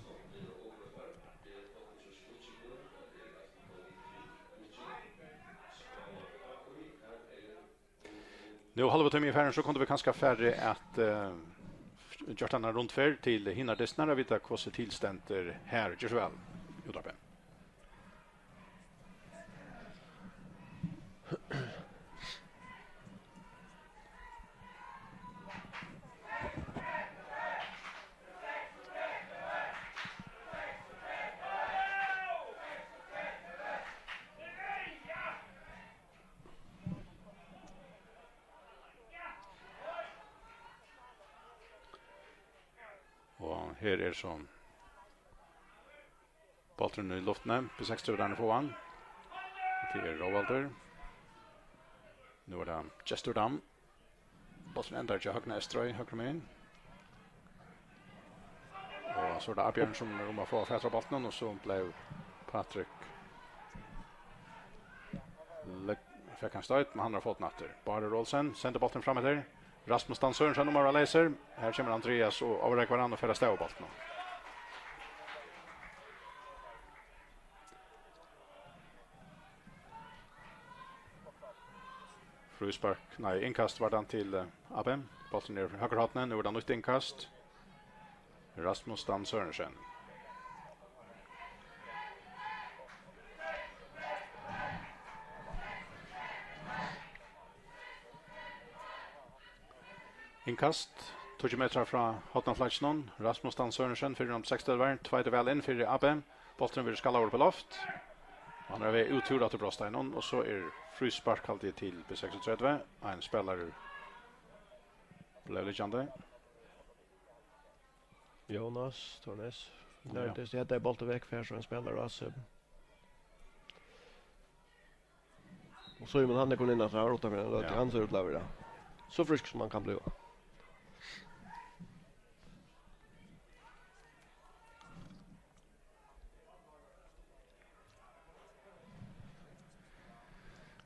Nú hálva tíma er farin, so kundu vit kanska farið at, eh, gjørt eina rundferð til hinar dystirnar, at vita hvussu til stendur har. Ger so væl, Útvarpið. Og her er so bólturin í luftini. B seksogtretivu fáa hann. Tað er Róaldur. Nú er tað Gestur Dam. Bólturin endar hjá Høgna Estrøy, høgru megin. Og so er tað Abjørn sum er um at fáa fatur á bóltinum, og so bleiv Patrik legg-, fekk hann stoyt, men hann er á fótin aftur. Bárður Olsen sendir bóltin fram eftir. Rasmus Dan Sørensen um at vera leysur. Her kemur Andreas og overrógvar hann og fer avstað við bóltinum. Fríspark, nei, innkast var tað til, eh, A B. Bólturin er í høgra horni, nú er tað nýtt innkast. Rasmus Dan Sørensen. Innkast, tíggju metrar frá hornaflagginum. Rasmus Dan Sørensen, fyrrum seksogtretivu, tveitir væl inn fyri A B. Bólturin verður skallaður upp í loft. Og hann er á veg út úr aftur brotsteininum, og so er fríspark, haldi eg, til B seksogtretivu. Ein spælari bleiv liggjandi. Jonas Tornes. Ja. Nærmast, hetta er bóltur vekk, fer so ein spælari á seg. Og Símun, hann er komin inn aftur, hann var uttanfyri ein løtu, ja. Hann sær út til at vera so frískur sum hann kann blíva.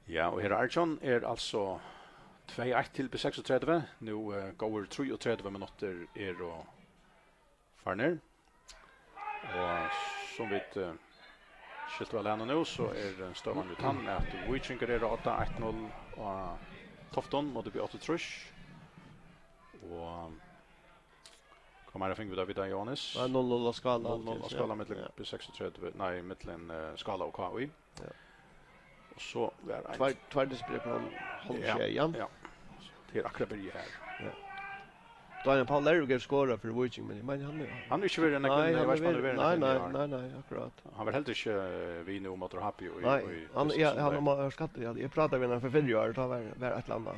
Ja, og herra Arjun er altso tvey eitt til B seksogtretivu. Nú, eh, góðir trýogtretivu minuttir eru farnir. Og sum vit, eh, skiltu av lænum nú, so er, eh, støðan jú tann, at Víkingur eru á odda, eitt null á Toftum móti B áttaogtrýss. Og hvat meira fingu vit at vita, Jóhannes? Nei, null null á Skála. Null null á Skála, ja. Millum B seksogtretivu, nei, millum, eh, Skála og K I. Ja. Og so var ein tveir, tveir dystir klokkan hálv sjey, ja. Ja. Tað er akkurát byrjað her. Ja. Daniel Paul Lervik hevur skorað fyri Víking, men eg meini, hann er, hann er ikki verið nógv inni, eg veit ikki, um hann hevur verið nógv inni í ár. Nei, nei, nei, nei, akkurát. Hann var heldur ikki, eh, við nú móti Hapoel í, nei, í hann, fyrsta ja, hann leik. Má vera skaddur, ja. Eg prátaði við hann fyri fyrra ár, tá var, var eitt ella annað.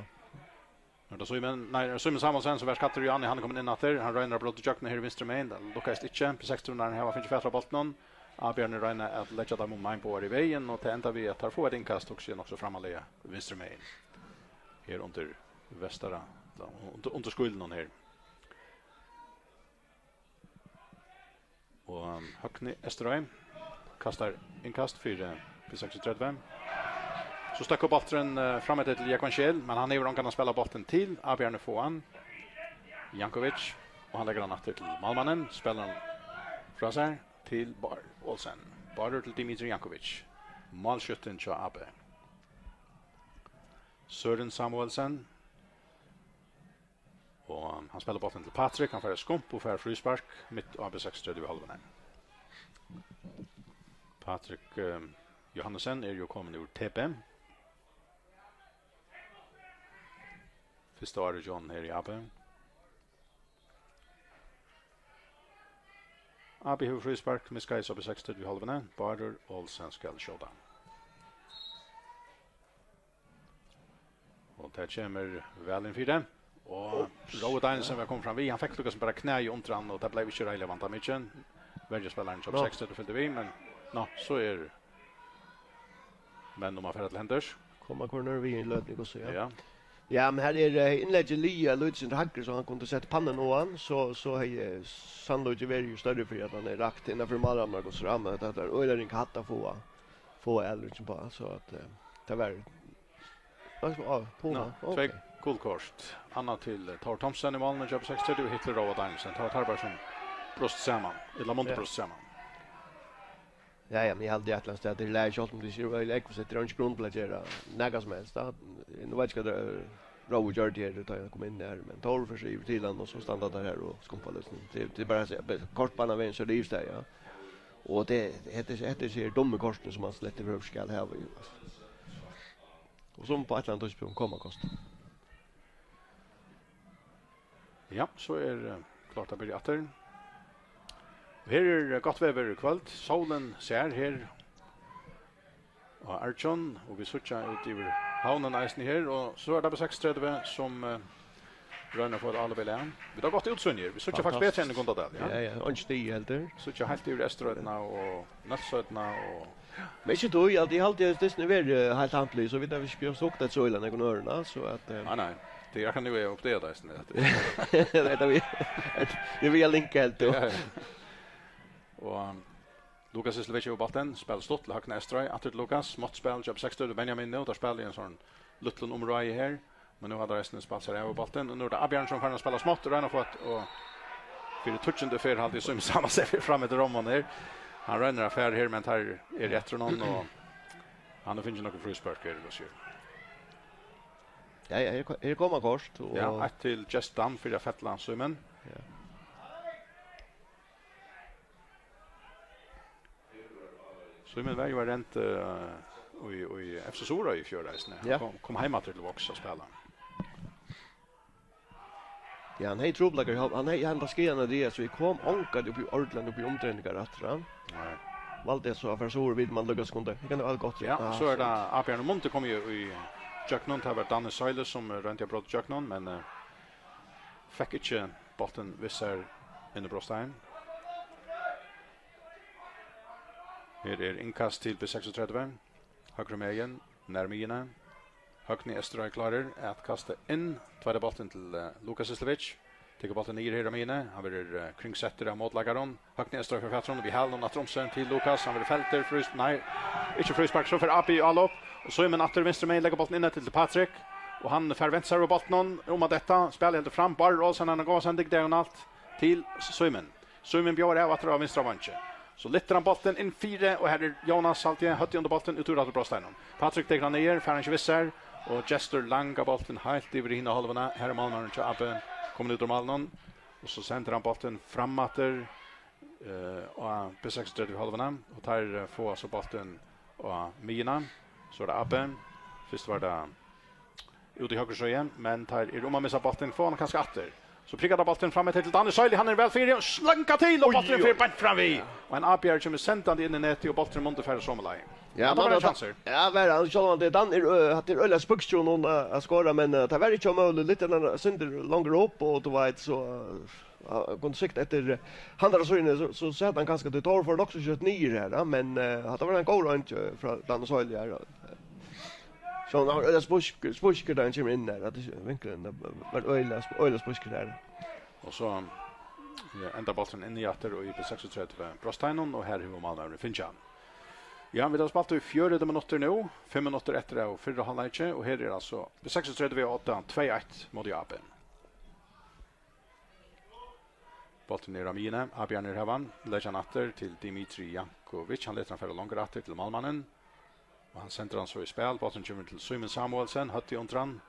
Nú er tað Símun, nei, Símun Samuelsen, sum var skaddur í áðni, hann er komin inn aftur. Hann roynir at bróta ígjøgnum her vinstru megin. Tað lukkaðist ikki. B seksogtretivu hava fingið fatur á bóltinum. Abjørnir royna at leggja teimum um ein báðar í vegin, og tað endar við, at teir fáa eitt innkast, hugsi eg, nokk so framarlega vinstru megin. Her undir vestara, undir, undir skílunum her. Og, um, Høgni Esterøy kastar innkast fyri, eh, B seksogtretivu. So støkkur bólturin, eh, fram eftir til Jógvan Scheel, men hann hevur ongan at spæla bóltin til. Abjørnir fáa hann. Jankovic, og hann leggur hann aftur til málmannin, spælir hann frá sær til Bárð Olsen. Bárður til Dimitri Jankovic. Málskjúttin hjá A B. Søren Samuelsen. Og hann spælir bóltin til Patrik, hann fær eitt skump og fær fríspark mitt á B seksogtretivu hálvuni. Patrik, eh, Johannesen er jú komin úr T B. Fyrsta árið hjá honum her í A B. A B hevur fríspark, miðskeiðis á B seksogtretivu hálvuni. Bárður Olsen skal skjóta. Og tað kemur væl inn fyri. Og Rói Danielsen var komin fram við. Hann fekk líka sum bara knæið undir hann, og tað bleiv ikki reiðiliga vandamikið. Verjuspælarin hjá B seksogtretivu fylgdi við, men, ná, so er menn um at fara til hendurs. Koma kornini við í løtuni, hvussu, ja. Ja. Ja, men her er, eh, innleggið liðið lítið sindur hægri, so hann kundi sett pannuna á hann, so, so hevði, eh, sannlíkið verið jú størri fyri, at hann er rakt innanfyri málrammarnar, hvussu er, men hetta er øgiliga ringt at fáa, fáa aldurin uppá, so at, eh, Tað var, tað var, á, Puma. Nå, ok. Tvey gul kort. Annað til, eh, Thor Thomsen í málinu, hjá B seksogtretivu, og hitt til Róa Danielsen. Tað var teir báðir sum broyttust saman, ella mundu Ja. broyttust saman. Ja, ja, men eg haldi eitt ella annað stað, tað er lægi, sjálvt um tað er øgiliga ógvusligt, tað er ikki grund til at gera nakað sum helst, tá. Nú veit eg ikki, hvat, eh, Rói gjørdi her, tá hann kom inn her, men Thor fer so yvir til hann, og so standa teir her og skumpa litt. Tað, tað er bara at siga, kort beinanvegin, so er tað yvirstaðið, ja. Og tað, hetta, hetta er dumme kortini, sum hann slett ikki skal hava, jú, altso. Og sum á eitt ella annað tíðspunkt koma kost. Ja, so er, eh, klárt at byrja aftur. Og her er, eh, gott veður í kvøld. Sólin sær her á Argjaón, og vit síggja út yvir havnina eisini her, og so er tað B seksogtretivu, sum, eh, royna at fáa eitt álop í lag. Vit hava gott útsýni her. Vit síggja faktiskt betri enn í Gundadal, ja. Ja, ja, einki stig heldur. Síggja heilt yvir Eysturoynna og Nólsoynna og Men ikki tú, eg haldi, eg haldi, at dystin er verið heilt hamplig, so vit hava ikki hugt eftir so illa nógvum øðrum, so at, eh. Nei, nei. Tað er akkurát nú, eg uppdagaði tað eisini, at Hetta við, hetta við at linka helt, tú. Ja, ja. Og, um, Lukas Islevic hevur bóltin, spælir stutt til Høgna Estrøy, aftur til Lukas, smátt spæl, hjá B seksogtretivu, Benjamin nú, teir spæla í ein sånn lítlum umráði her. Men nú hava teir eisini spælt sær av bóltin, og nú er tað Abjørn sum fer at spæla smátt, og royna at fáa eitt, og fyri tíggjundu ferð haldi eg Símun Sámal sær frameftir rommunum her. Hann roynir at fara her, men teir eru eftir honum, og hann hevur fingið nøkur fríspark her, Lars Jørgen. Ja, ja, her ko-, her koma kort, og Ja, eitt til Just Done fyri at fella Símun. Ja. Símun var jú at reyna, eh, í, í F C Suðuroy í fjør eisini. Hann Ja. kom, kom heim aftur til Vágs at spæla. Ja, hann hevði trupulleikar, hann, hann hevði, hann var skaðaður, so hann kom ongantíð upp í ordiliga, upp í umdreiingar aftur, ja. Nei. Valdi so at fara suður, veit man, Lukas kundi. Hann kann væl gott. Ja, Ah, so er so. tað Abjørn Mundi kom jú í gjøgnum, tað var Danny Søyle sum royndi at bróta gjøgnum, men, eh, fekk ikki bóltin við sær inn í brotsteigin. Her er innkast til B seksogtretivu. Høgru megin, nær miðjuni. Høgni Estrøy klárir at kasta inn. Tveita bóltin til, eh, Lukas Islevic. Tekur bóltin niður her á miðjuni. Hann verður, eh, kringsettur av mótleikarum. Høgni Estrøy fer fatur honum, við hælinum aftur um seg til Lukas. Hann verður feldur, frís-, nei, ikki fríspark. So fer A B í álop. Og Símun aftur vinstru megin, leggur bóltin inn til Patrik. Og hann fær vent sær við bóltinum, um at detta. Spælið heldur fram. Bárður Olsen, hann hevur góða sending, diagonalt til Símun. Símun bjóðar av aftur á vinstra vangi. So lyftir hann bóltin inn fyri, og her er Jónas Saltje, høvdið undir bóltin, út úr aftur brotsteiginum. Patrik tekur hann niður, fær hann ikki við sær, og Gestur langar bóltin heilt yvir í hina hálvuna. Her er málmaðurin hjá A B komin út úr málinum, og so sendir hann bóltin fram aftur, eh, á B seksogtretivu hálvuna, og teir, eh, fáa so bóltin á miðjuna. So er tað A B. Fyrst var tað út í høgru síðu, men teir eru um at missa bóltin, fáa hann kanska aftur. So prikkar tað bóltin fram eftir til Danny Søyle, hann er væl fyri, og slanga til, og Oj, bólturin oj. fer beint fram við. Og ein avbjóðari kemur sendandi inn í netið, og bólturin mundi fara somu leið. Ja, men tað var ein kjansur. Ja, var hann sjálvandi, Dan er, ø, hatta er øgiliga spískur, hon, ø, at skora, men, ø, tað var ikki ómøguligt, litt enn sindur longur upp, og tú veit, so, ø, ja, kunnu sikta eftir, ø, handan síðuna, so, so sat hann kanska til Thor for nokk so skjótt niður her, ja, men, ø, hatta var ein góð roynd, ø, frá Danny Søyle her, ja. So hann var øgiliga spísk-, spískur, tá hann kemur inn har, at vinklurin var øgiliga, øgiliga spískur har. Og so, ja, endar bólturin inn í aftur í B seksogtretivu brotsteiginum, og her hevur málmaðurin fingið hann. Ja, vit hava spælt í fjøruti minuttir nú, fimm minuttir eftir av fyrra hálvleiki, og her er altso B seksogtretivu á odda, tvey eitt móti A B. Bólturin er á miðjuni, Abjørn hevur hann, leggur hann aftur til Dimitri Jankovic, hann letur hann fara longur aftur til málmannin, og hann sendir hann so í spæl. Bólturin kemur til Símun Samuelsen, høvdið undir hann,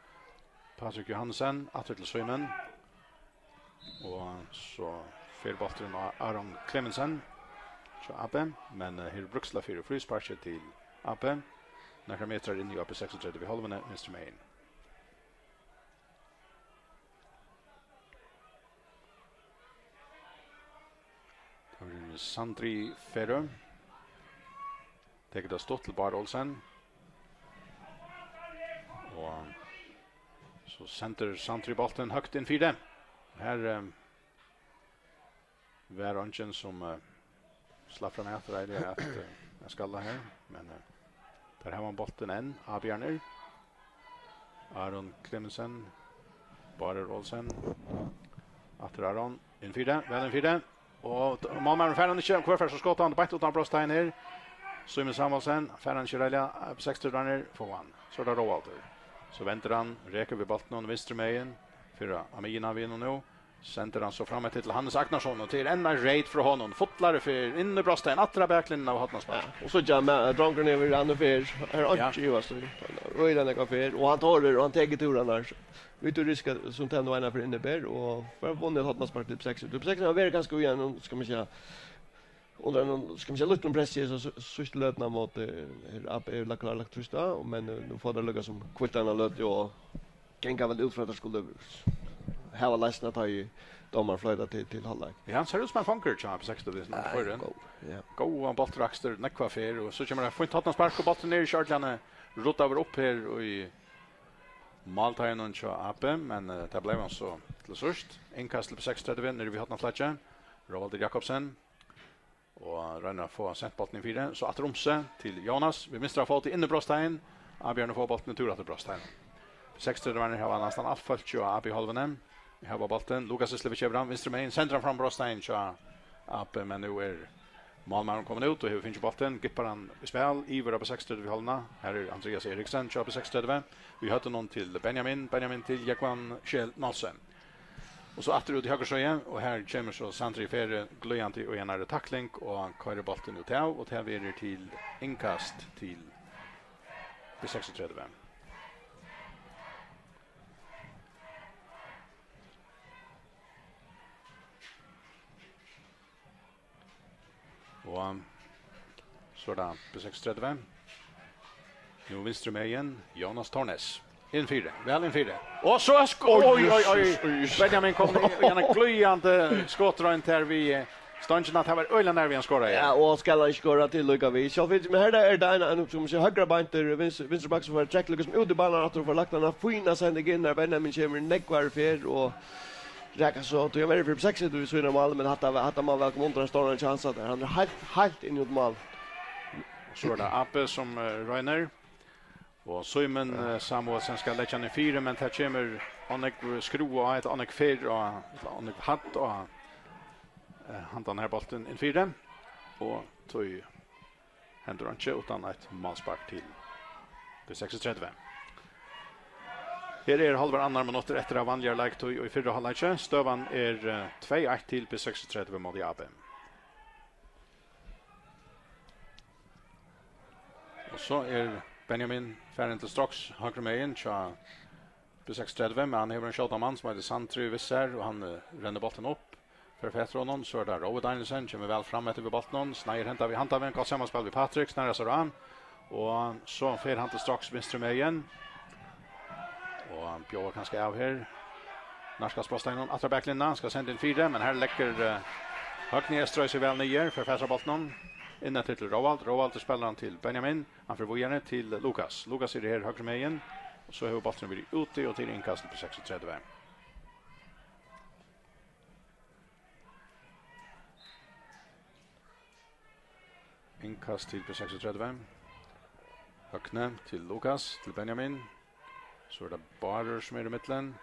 Patrik Johannesen, aftur til Símun, og so fer bólturin á Aron Clemensen hjá A B, men, eh, her er Bruksla fyri frísparki til A B, nakrar metrar inn í A B seksogtretivu í hálvuni, vinstru megin. Tað verður Sandri Ferø. Tekur tað stutt til Bárð Olsen. Og so sendir Sandri bóltin høgt inn fyri. Her, eh, var eingin sum, eh, slapp fram at reiða at, eh, at skalla her, men, eh, teir hava bóltin enn, Abjørn. Aron Clemensen, Bárður Olsen, aftur Aron, inn fyri, væl inn fyri, og d-, málmaðurin fær hann ikki, og hvør fær so skotið hann beint uttan brotsteigin her. Símun Samuelsen, fær hann ikki reiðiliga, eh, seks tretivu, fáa hann. So er tað Róaldur. So vendir hann, rekur við bóltinum vinstru megin, fyri á miðjuna við honum nú. Sendir hann so fram eftir til Hannes Agnarsson, og til enn ein reyt frá honum. Fullari ferð inn í brotsteigin, aftur á baklinjuna av hornaspark. Ja, og so Jam, eh, drongurin yvir, hann er ferð. Her er Ja. Ikki ivast í. Øgiliga nógv ferð, og hann torir, og hann tekur túrarnar. Vit eru riska, sum tað nú eina ferð inniber, og var vunnið eitt hornaspark til seks. Til seks har verið ganska í ein, skal man siga, under ein, skal man siga, lítið press í so síðstu løtuna mot, eh, her A B er lagt, lagt trýst á, men, eh, nú fáa teir líka sum kvitt eina løtu, og ganga vel út frá, at teir skulu hava leistina, tá ið dómarin floytar til, til hálvleik. Ja, hann sær út sum ein fangur, hjá B seksogtretivu, sum Ja, hann fór inn. Góð, ja. Góðan bóltarakstur, nógvar ferð, og so kemur eitt fínt hornaspark, og bólturin er ikki ordiliga ruddaður upp her í málteiginum hjá A B, men, eh, tað bleiv hann so til síðst. Innkast til B seksogtretivu, niðri við hornaflakið. Róaldur Jakobsen. Og roynir at fáa sent bóltin inn fyri. So aftur um seg til Jónas. Við vinstra fóti inn í brotsteigin. Avbjóðandi fáa bóltin í túr aftur brotsteigin. Seksogtretivarnir hava næstan alt fólkið á A B-hálvuni. Hava bóltin. Lukas Islevich hevur hann. Vinstru megin. Sendir hann fram brotsteigin hjá A B, men nú er málmaðurin komin út og hevur fingið bóltin. Gippar hann í spæl. Yvir á B seksogtretivu-hálvuna. Her er Andrias Eriksen hjá B seksogtretivu. Við høvdinum til Benjamin. Benjamin til Jógvan Scheel Nielsen. Og so aftur út í høgru síðu, og her kemur so Sandri Ferre glíðandi í einari takling og koyrir bóltin út av, og tað verður til innkast til B seksogtretivu. Og so er tað B seksogtretivu. Nú vinstru megin, Jónas Tornes. Inn fyri, væl inn fyri. Og so sk-, Oj, oj, oj, oj. Jesus, oj. Benjamin kom í, í ein glíðandi skotroynd her við, eh, stongina. Tað var øgiliga nær við hann skoraði. Ja, og skal hann ikki skora til líka við. So fint, men her er tað ein, ein, sum seg høgra beintur, vins-, vinstru back, sum fær trekt líka sum út í banan aftur og fær lagt hana fína sending inn, har Benjamin kemur nógvari ferð og Reka so, tú er meira fyri seks við síðuna av máli, men hatta, hatta má væl koma undir ein stóran kjans at hann er heilt, heilt inn í út mál. So er tað A B sum, eh, roynir. Og Símun, eh, Samuelsen skal leggja hann inn fyri, men tað kemur ov nógv skrúva á, ella ov nógv ferð á, ella ov nógv hadd á, eh, handan her bóltin inn fyri. Og tí hendir einki uttan eitt málspark til B seksogtretivu. Her er hálvar annar minuttir eftir av vanligari leiktíð í fyrra hálvleiki. Støðan er, eh, tvey eitt til B seksogtretivu móti A B. Og so er Benjamin farin til stroks høgru megin hjá B seksogtretivu, men hann hevur ein skjótan mann sum eitur Sandri við sær, og hann, eh, rennur bóltin upp. Fer fatur honum, so er tað Rói Danielsen, kemur væl fram eftir við bóltinum, sneiðir henda við handan, gott samanspæl við Patrik, sneiðir sær á, og so fer hann til stroks vinstru megin, og hann bjóðar kanska av her, nærkast brotsteiginum, aftur á baklinjuna, skal senda inn fyri, men her leggur, eh, Høgni Estrøy seg væl niður, fer fatur á bóltinum, inn eftir til Róald, Róald spælir hann til Benjamin, hann fer víðari til Lukas, Lukas er her høgru megin, og so hevur bólturin verið úti, og til innkast til B seksogtretivu. Innkast til B seksogtretivu. Høgni til Lukas, til Benjamin. So er tað Bárður sum er í millum.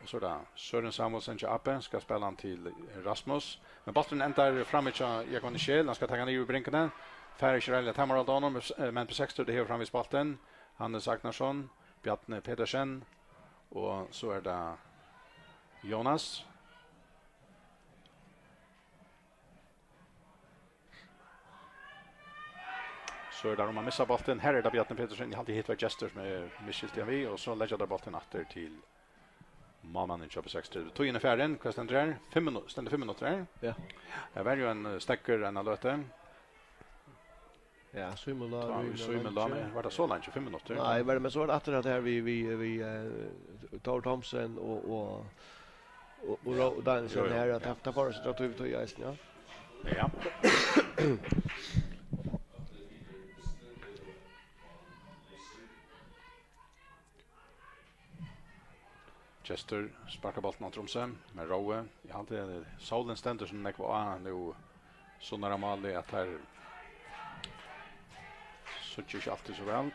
Og so er tað Søren Samuelsen hjá A B, skal spæla hann til Rasmus. Men bólturin endar frammi hjá Jógvan Scheel, hann skal taka hann yvir bringuna. Fær ikki reiðiliga tamarhald á honum, men B seksogtretivu hevur framvegis bóltin. Hannes Agnarsson, Bjarni Petersen, og so er tað Jónas. So er tað um at missa bóltin. Her er tað Bjarni Petersen. Eg haldi, hitt var Gestur sum eg misskilti hann við, og so leggja teir bóltin aftur til málmannin hjá B seksogtretivu. Tíðin er farin. Hvat stendur her? Fimm minu-, stendur fimm minuttir her? Ja. Her var jo ein, eh, steðgur, ein av løtu. Ja, Símun lá Tá í við Símun lá Leingi. Var tað so leingi? Fimm minuttir? Nei, var, men so var tað aftur at her við, við, við, eh, Thor Thomsen og, og, og, og Ja. Rói Danielsen Jo, jo, her, at ja. Tað, tað var so tað tøy, tøy eisini, ja. Ja. Gestur sparkar bóltin á Tromsø, men Rói, eg haldi, sólin stendur sum nógv á nú, sunnar á máli, at teir síggja ikki altíð so væl.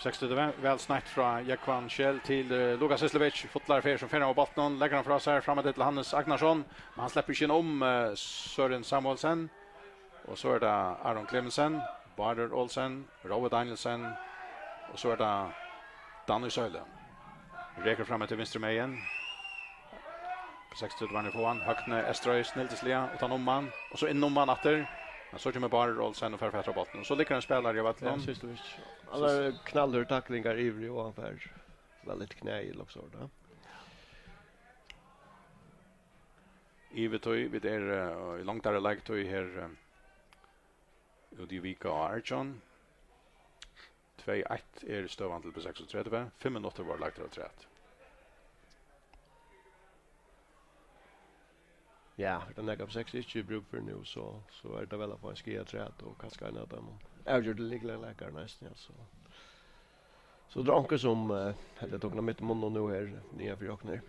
Seksogtretivu, væl sneitt frá Jógvan Scheel til, eh, Lukas Islevich, fullari ferð sum fer av bóltinum, leggur hann frá sær, fram til Hannes Agnarsson, men hann sleppur ikki inn um, eh, Søren Samuelsen. Og so er tað Aron Clemensen, Bárður Olsen, Rói Danielsen, og so er tað Danny Søyle. Rekur fram eftir vinstru megin. Seks til, hann er fáan. Høgni Estrøy, snildisliga, uttan um hann. Og so inn um hann aftur. Men so kemur Bárður Olsen og fær fatur á bóltin. Og so liggur ein spælari á vøllinum. Ja, sýnist tú ikki? Hann er knallhørd taklingar yvir, og hann fær væl eitt knæ í loksor, da. Yvirtíð, vit eru, eh, í longdari leiktíð her, eh, úti í vika og átjan. Tvey eitt er støðan til B seksogtretivu. Fimm minuttir vóru lagdir afturat. Ja, er tað nakað B seks ikki hevur brúk fyri nú, so, so er tað væl at fáa ein skaða afturat og kanska ein av teimum avgjørdu lykilleikarunum eisini, ja, so. So er tað onkur sum, eh, heldur at okkum mitt í munnin nú her, niðan fyri okkum her.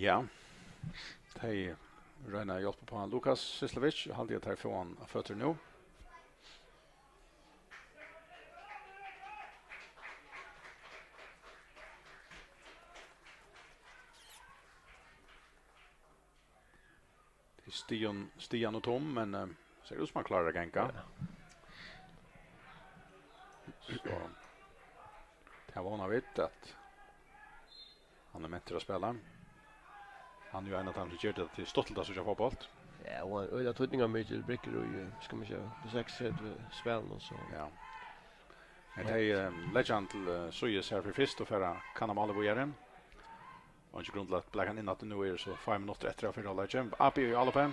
Ja, tey royna at hjálpa upp á Lukas Syslovic. Eg haldi, at tey fáa hann á føtur nú. Tað er stigan, stigan og tom, men, eh, sær út sum hann klárar at ganga. Ja. So, tað vóna vit, at hann er mentur at spæla. Hann er jú ein av teimum, sum ger tað til stuttligt at síggja fótbólt. Ja, og ein øgiliga týdningarmikil brikkur í, eh, skal man siga, B seksogtretivu spælinum, so. Ja. Men tey, eh, leggja hann til, eh, síðis her fyri fyrst og fara kanna málið víðari. Og ikki grundlagt blaka hann inn, at nú eru so fáir minuttir eftir av fyrra hálvleiki. A B í álopi.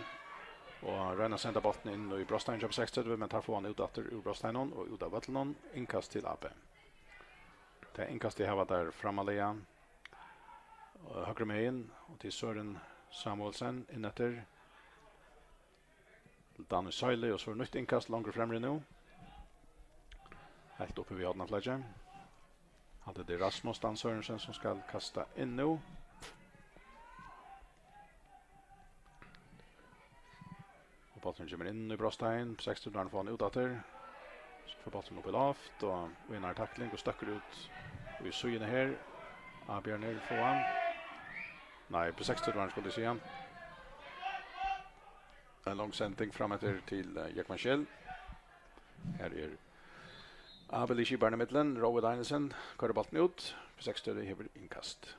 Og royna at senda bóltin inn í brotsteinin hjá B seksogtretivu, men teir fáa hann út aftur úr brotsteininum og út av vøllinum. Innkast til A B. Tað innkastið hava teir frammarliga, eh, høgru megin, og til Søren Samuelsen inn eftir. Danny Søyle, og so er nýtt innkast longur fremri nú. Heilt uppi við hornaflaki. Hatta er Rasmus Dan Sørensen, sum skal kasta inn nú. Og bólturin kemur inn í brotstein. Seks til, hann fáa hann út aftur. So fer bólturin upp í loft, og í eina takling og støkkur út í síðuna her. A-bjarnir fáa hann. Nei, B seksogtretivu, skuldi eg siga. Ein long sending fram eftir til, eh, Jógvan Scheel. Her er A B liðskiparin í millum, Rói Danielsen, koyrir bóltin út. B seksogtretivu hevur innkast.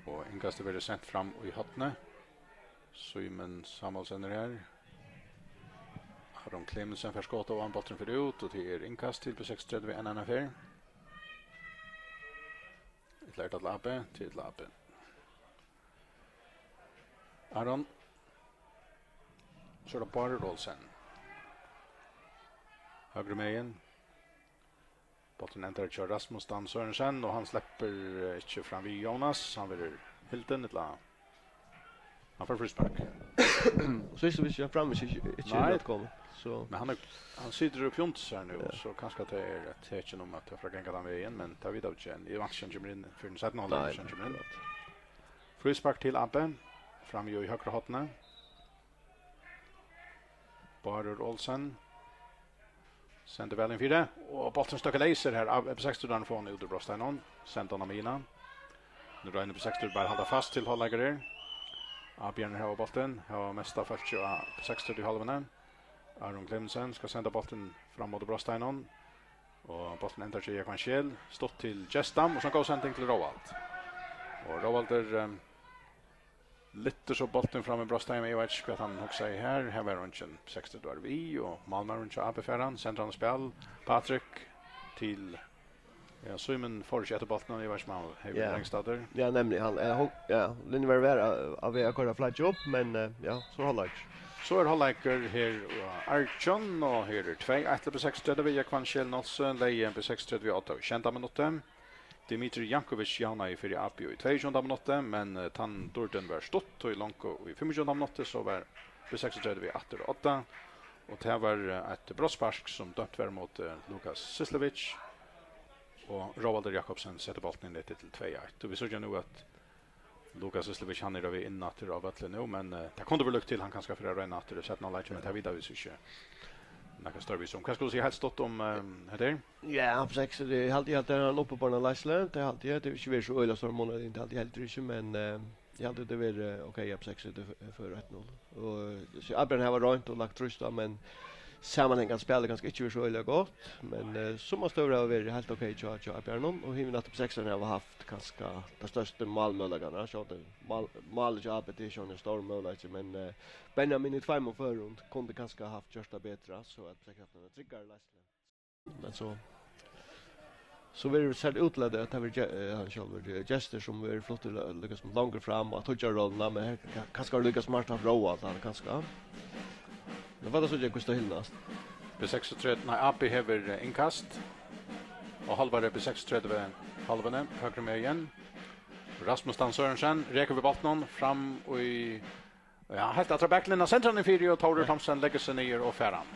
Og innkastið verður sent fram í hornið. Símun Samuelsen er her. Aron Clemensen fær skot á hann, bólturin fer út, og tað er innkast til B seksogtretivu enn eina ferð. Ella er tað til A B? Til A B. Aron. So er tað Bárður Olsen. Høgru megin. Bólturin endar hjá Rasmus Dan Sørensen, og hann sleppur, eh, ikki fram við Jónas. Hann verður hildin, ella hann fær fríspark. Og so er tað, viss hann framvegis ikki, ikki er Nei. At koma, so. Men hann er, hann situr og pjuntar sær nú, Ja. So kanska tað er eitt tekin um, at tað fer at ganga tann vegin, men tað vita vit ikki enn. Eg vænti ikki, hann kemur inn fyrr enn seinna hálvleik, Nei, hann kemur inn. Akkurát. Fríspark til A B, framvið í høgra horni. Bárður Olsen. Sendir væl inn fyri. Og bólturin støkkur leysur her. B seksogtretivu fáa hann út úr brotsteininum. Senda hann á miðjuna. Nú roynir B seksogtretivu bara at halda fast til hálvleikar her. A-bjarnir hava bóltin. Hava mesta fólkið á B seksogtretivu í hálvuni. Aron Clemensen skal senda bóltin fram móti brotsteininum. Og bólturin endar hjá Jógvan Scheel. Stutt til Gestam. Og so ein góð sending til Róald. Og Róald er, eh, lyftir so bóltin fram í brotsteininum, eg veit ikki, hvat hann hugsaði her. Her var eingin seksogtretivu við, og málmaðurin hjá A B fær hann, sendir hann á spæl. Patrik til, ja, Símun fór ikki eftir bóltinum, eg veit ikki, um hann hevur Ja. Lengst aftur. Ja, nemliga, hann, eh, hon, ja, Linni var væl á, á veg at koyra flagið upp, men, eh, ja, so er hálvleikur. So er hálvleikur her á átjan, og her er tvey eitt til B seksogtretivu, Jógvan Scheel Nolsøe, leiðin B seksogtretivu á átta og sjeynda minutti. Dmitrij Jankovic javnaði fyri A B í tveyogtjúgunda minutti, men, eh, tann dýrdin var stutt, og í longu í fimmogtjúgunda minutti, so var B seksogtretivu aftur á odda. Og tað var, eh, eitt brotsspark, sum dømt var móti, eh, Lukas Syslevic. Og Róaldur Jakobsen setti bóltin í netið til tvey eitt. Og vit síggja nú, at Lukas Syslevic, hann er við inn aftur á vøllin nú, men, eh, tað kundi verið líkt til, hann kanska fer at royna aftur í seinna hálvleiki, men tað vita vit so ikki nakað stórvís um. Hvat skulu tú siga heilt stutt um, eh, hetta her? Ja, Hampus X, eg haldi, eg haldi, hann er uppi á beinleiðis, tað haldi eg, tað er ikki verið so øgiliga stór munur, tað haldi eg heldur ikki, men, eh, eg haldi, tað er, eh, ok, Hampus X, tað er fyri eitt null. Og, eh, so Ábjørn hevur roynt og lagt trýst á, men samanhangandi spæl er kanska ikki verið so øgiliga gott, men, eh, summarstøður hava verið heilt ok hjá, hjá Ábjørnum, og hinir aftur á seksoyararnar hava havt kanska teir størstu málmøguleikarnar, sjálvandi mál, málið hjá A B T er sjálvandi ein stórur møguleiki, men, eh, Benjamin í tveimum førum kundi kanska havt gjørt tað betra, so at P S G hevur havt eina tryggari leiðslu. Men so, so verður sært út til at, at tað verður ge-, eh, hann sjálvur, eh, Gestur, sum verður fluttur lí-, líka sum longur fram og toyggjar rolluna, men her ka-, kanska líka smart at róa at hann kanska. Men hvat er so, Jack, hvussu tað hilnast? B seksogtretivu, nei, A B hevur, eh, innkast. Og hálvari B seksogtretivu hálvuni, høgru megin. Rasmus Dan Sørensen rekur við bóltinum fram í, ja, heilt aftur á baklinjuna, sentrar hann inn fyri, og Tórður Thomsen leggur seg niður og fær hann.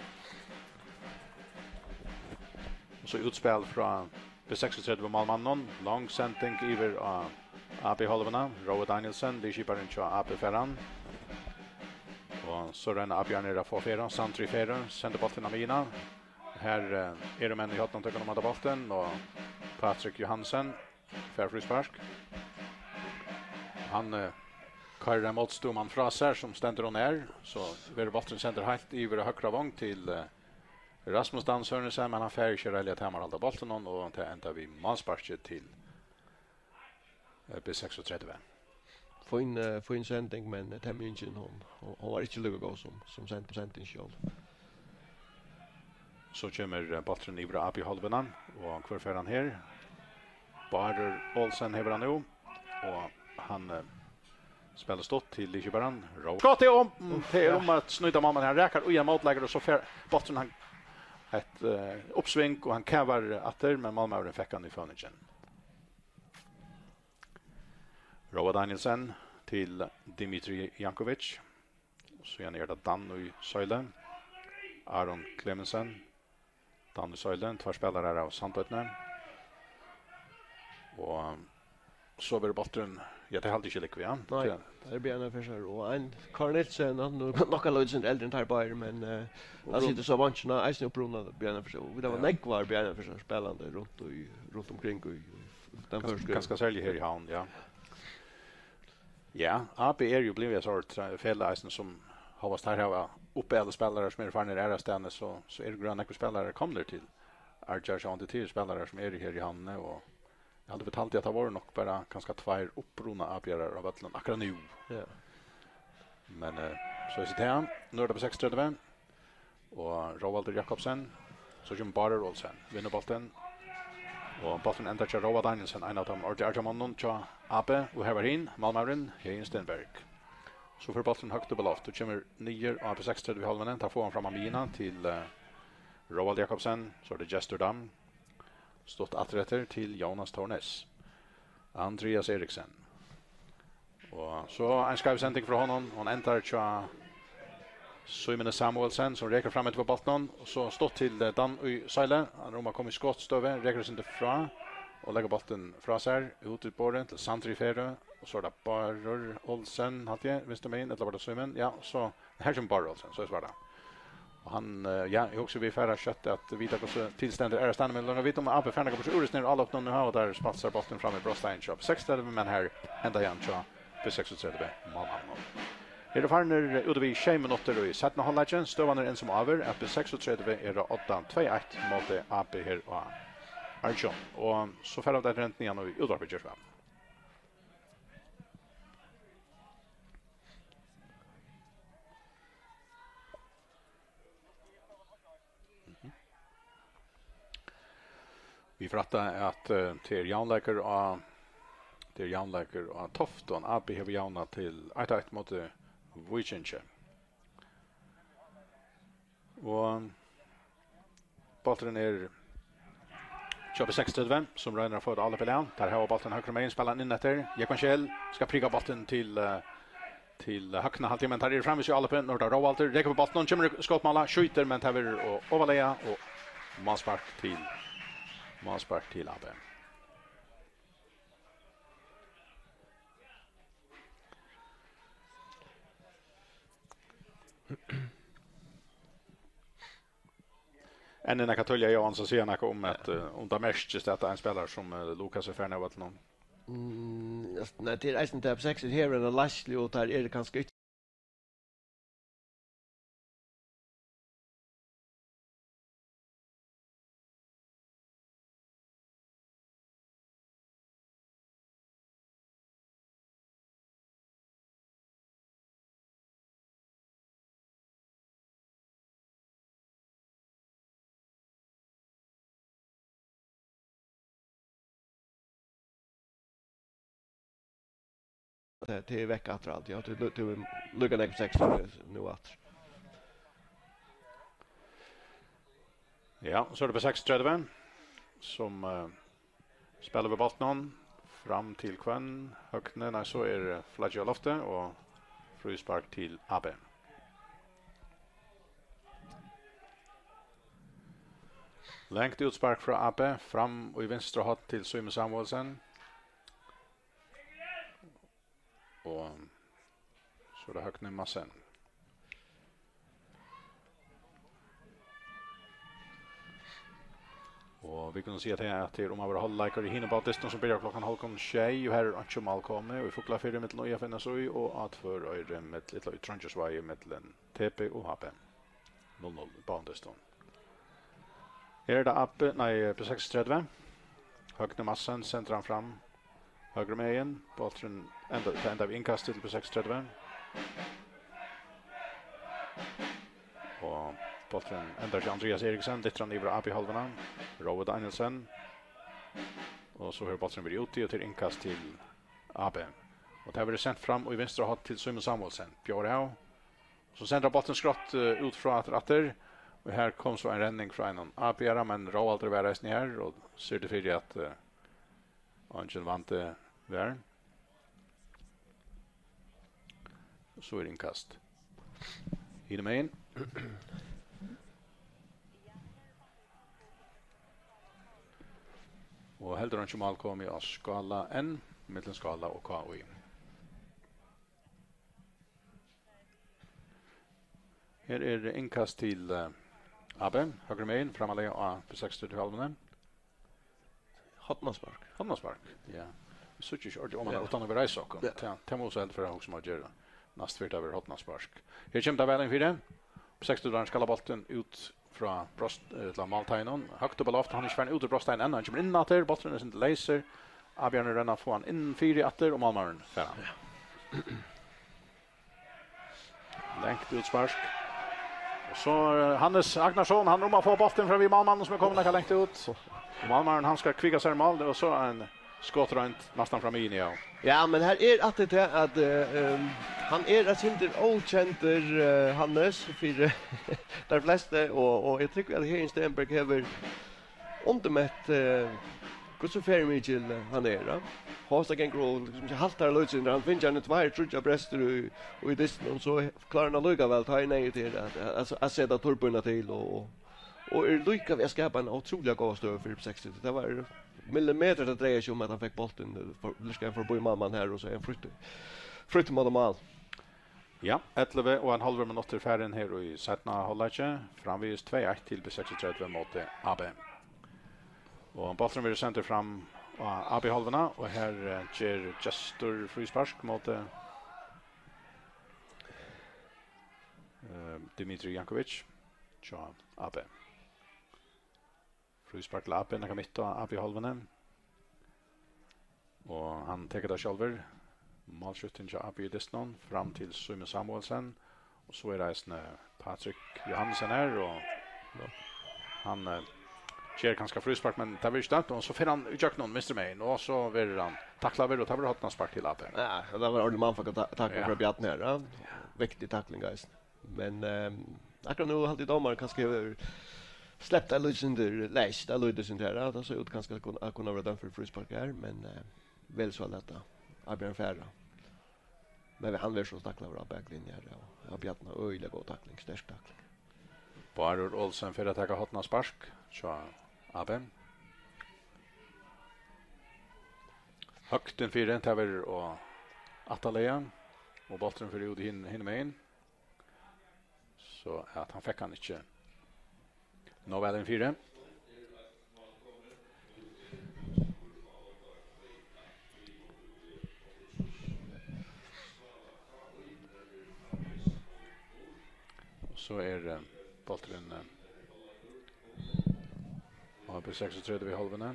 Og so útspæl frá B seksogtretivu málmanninum. Long sending yvir á A B hálvuna. Rói Danielsen, liðskiparin hjá A B, fær hann. Og so royna A B-arnir at fáa Ferðan, Sandri Ferðan, sendir bóltin á miðjuna. Her, eh, eru menn í hornanum, tekur um handa bóltin, og Patrik Johansen fær fríspark. Hann, eh, koyrir ein mótstøðumann frá sær, sum stendur og nær. So verður bólturin sendur heilt yvir á høgra vong til, eh, Rasmus Dan Sørensen, men hann fær ikki reiðiliga tamarhald á bóltinum, og tað endar við málsparki til, eh, B seksogtretivu. Fín, eh, fín sending, men, eh, temjingin, hon, hon, hon var ikki líka góð sum, sum send-, sending sjálv. So kemur, eh, bólturin yvir á A B-hálvuna, og hvør fær hann her? Bárður Olsen hevur hann nú, og hann, eh, spælir stutt til liðskiparan. Ró-, skot er um, tað er um at snýta málmann. Hann rakar í ein mótleikara, og so fær bólturin, hann, eitt, eh, uppsving, og hann kavar aftur, men málmaðurin fekk hann í føvningin. Róa Danielsen til Dimitri Jankovic. Síðan er tað Dan í Søyle. Aron Klemetsen. Dan í Søyle, tveir spælarar av Sandoynni. Og so verður bólturin, ja, tað haldi eg ikki ligvið, ja. Nei, tað er Bjarni Fischer og ein Karl Nielsen, hann er nokk ein lítið sindur eldri enn teir báðir, men, eh, hann situr so á beinkini, eisini upprunaður Bjarni Fischer. Og vit hava nógvar Bjarni Fischer spælandi runt í, runt umkring í, í den føroysku. Kanska serliga her í Havn, ja. Ja, A B er jo blivið et sort, eh, felag eisini, sum hóast teir hava uppi allar spælarar sum eru farnir aðrastaðni, so, so eru greiðir nógvir spælarar komnir til Argir, sjálvandi tað eru spælarar sum eru her í Havnini, og eg haldi, vit halda at tað vóru nokk bara kanska tveir upprunaðir A B-arar á vøllinum akkurát nú. Ja. Men, eh, so er tað, nú er tað B seksogtretivu. Og Róaldur Jakobsen. So kemur Bárður Olsen. Vinnur bóltin. Og bólturin endar hjá Róa Danielsen, ein av teimum orðiliga argjaðu monnunum hjá A B. Og her var hin, málmaðurin, Heðin Stenberg. So fer bólturin høgt upp á loft og kemur niður á B seksogtretivu hálvuni. Teir fáa hann fram á miðjuna til, eh, Róald Jakobsen. So er tað Gestur Dam. Stutt aftureftir til Jónas Thornes. Andrias Eriksen. Og so ein skeiv sending frá honum. Hon endar hjá Símoni Samuelsen, sum rekur fram eftir bóltinum. Og so stutt til, eh, Dan í Søyle. Hann er um at koma í skotstøðu, rekur eitt sindur frá og leggur bóltin frá sær, út í borðið til Sandri Ferø. Og so er tað Bárður Olsen, haldi eg, vinstru megin, ella var tað Símun? Ja, so her kemur Bárður Olsen, so er svarið. Og hann, eh, ja, eg hugsi, vit fara skjótt at vita, hvussu tilstandin er aðrastaðni, men lat vita um A B fær nakað burtur úr hesum álopinum. Nú hava teir spælt sær bóltin fram í brotsteigin hjá B seksogtretivu, men her endar hann hjá B seksogtretivu málmanninum. Her eru farnir út við sjey minuttir í seinna hálvleiki. Støðan er enn sum áður, at B seksogtretivu er á odda tvey eitt móti A B her á Argjum. Og so fara vit at renta niðan í útvarpið, ger so væl. Vit frætta, at, eh, tað er javnleikur á, tað er javnleikur á Toftum. A B hevur javnað til eitt eitt móti Víkingi. Og bólturin er hjá B seksogtretivu, sum roynir at fáa eitt álop í lag. Teir hava bóltin høgru megin, spæla hann inn eftir. Jógvan Scheel skal prika bóltin til, eh, til Høgna, halvt, men teir eru framvegis í álopinum. Nú er tað Róaldur, rekur við bóltinum, kemur í skotmála, skjýtur, men tað verður o-, ovarlaga og málspark til, málspark til A B. Enn er nakað tíðliga, Jóansson, siga nakað um at, eh, um tað merkist at ein spælari sum, eh, Lukas er farin av vøllinum? Mm, ja, nei, tað er eisini tað, seks hevur eina leiðslu, og teir eru kanska ikki Tað, tað er vekk aftur alt. Ja, tú, tú, tú er líka nógv seks nú aftur. Ja, so er tað B seksogtretivu, sum, eh, spælir við bóltinum. Fram til hvønn? Høgni, nei, so er, eh, flaggið á lofti og fríspark til A B. Langt útspark frá A B, fram í vinstra horn til Símun Samuelsen. Og so er tað Høgni Madsen. Og vit kunnu siga at her, at tað er um at vera hálvleikur í hinum báðum dystunum, sum byrjar klokkan hálvgum sjey, og her er einki mál komið í Fuglafirði millum Í F N S Í og á Tvøroyri millum, ella í Trongisvági millum T B og H B. Null null í báðum dystunum. Her er tað A B, nei, B seksogtretivu. Høgni Madsen sendir hann fram høgru megin. Bólturin enda, tað endar við inkasti til B seksogtretivu. Og bólturin endar til Andrias Eriksen, dyttir hann yvir á A B-hálvuna. Rói Danielsen. Og so hevur bólturin verið úti, og til inkast til A B. Og tað verður sent fram í vinstra horn til Símun Samuelsen. Bjóðar av. So sendir hann bóltin skrátt, eh, út frá aftur, aftur. Og her kom so ein renning frá einum A B-ara, men Róaldur var eisini her og syrgdi fyri at, eh, eingin vandi var. Og so er innkast. Hinumegin. Og heldur einki mál komið á Skála enn, millum Skála og K I. Her er innkast til, eh, A B, høgru megin, framarlega á B seksogtretivu-hálvuni. Hornaspark. Hornaspark, ja. Vit síggja ikki ordiliga oman har, ja, uttan at vit reisa okkum. Ja. Tað, tað má so heldur fara at hugsa um at gera næst, fyri tað verður hornaspark. Her kemur tað væl inn fyri. B seksogtretivu skal hava bóltin út frá bróst, eh, til málteigin. Høgt upp á loft, hann er ikki farin út úr brotsteigin enn, hann kemur inn aftur, bólturin er sindur leysur. A B-arnir royna at fáa hann inn fyri aftur, og málmaðurin fær hann. Ja. Langt útspark. Og so, eh, Hannes Agnarsson, hann royna at fáa bóltin fram við málmannin sum er komin nakað langt út. Og málmaðurin, hann skal kvika sær í mál, og so ein skotroynd næstan frá miðjuni, ja. Ja, men her er aftur tað at, eh, ehm, hann er eitt sindur ókendur, eh, Hannes, fyri teir flestu, og, og eg trúgvi at Heðin Stenberg hevur undirmett, eh, hvussu ferðamikil, eh, hann er, ja. Hóast tað gongur og, liksom, ikki haltar lítið, hann fær eini tveir, tríggjar brestir í, í dystinum, so klárar hann allíkavæl, tá er neyðugt her, at, at, at, at seta turbuna til, og, og, og er líka við at skapa eina ótrúliga góða støðu fyri B seksogtretivu. Tað var millimetrar, tað dreiar seg um, at hann fekk bóltin, eh, for, lurkaði hann forbi málmann her, og so er hann frítt, frítt móti mál. Ja, ellivu og ein hálvur minuttur farin her í seinna hálvleiki. Framvegis tvey eitt til B seksogtretivu móti A B. Og bólturin verður sendur fram á A B-hálvuna, og her, eh, ger Gestur fríspark móti, eh, Dmitrij Jankovic hjá A B. Fríspark til A B, nakað mitt á A B-hálvuni. Og hann tekur tað sjálvur. Málskjúttin hjá A B í dystinum, fram til Símun Samuelsen. Og so er eisini Patrik Johansen her, og hann, eh, ger kanska fríspark, men tað verður ikki dømt, og so fer hann ígjøgnum vinstru megin, og so verður hann taklaður, og tað verður hornaspark til A B. Ja, tað var ordentligt mannfólk at ta-, takla, ja, frá Bjarni her, ja. Viktig takling, eisini. Men, ehm, akkurát nú haldi eg dómarin kanska hevur sleppt eitt lítið sindur leyst, eitt lítið sindur her, ja. Tað sá út kanska at kunna, at kunna vera dømt fyri fríspark her, men, eh, vel so at lata avbjóðaran fara. Men hann verður so taklaður á baklinju her, og, og Bjarni, øgiliga góð takling, sterk takling. Bárður Olsen fer at taka hornaspark hjá A B. Høgt inn fyri, tað verður og aftarlaga, og bólturin fer út hin, hin megin. So at hann fekk hann ikki nóg væl inn fyri. Og so er, eh, bólturin, eh, á B seksogtretivu í hálvuni.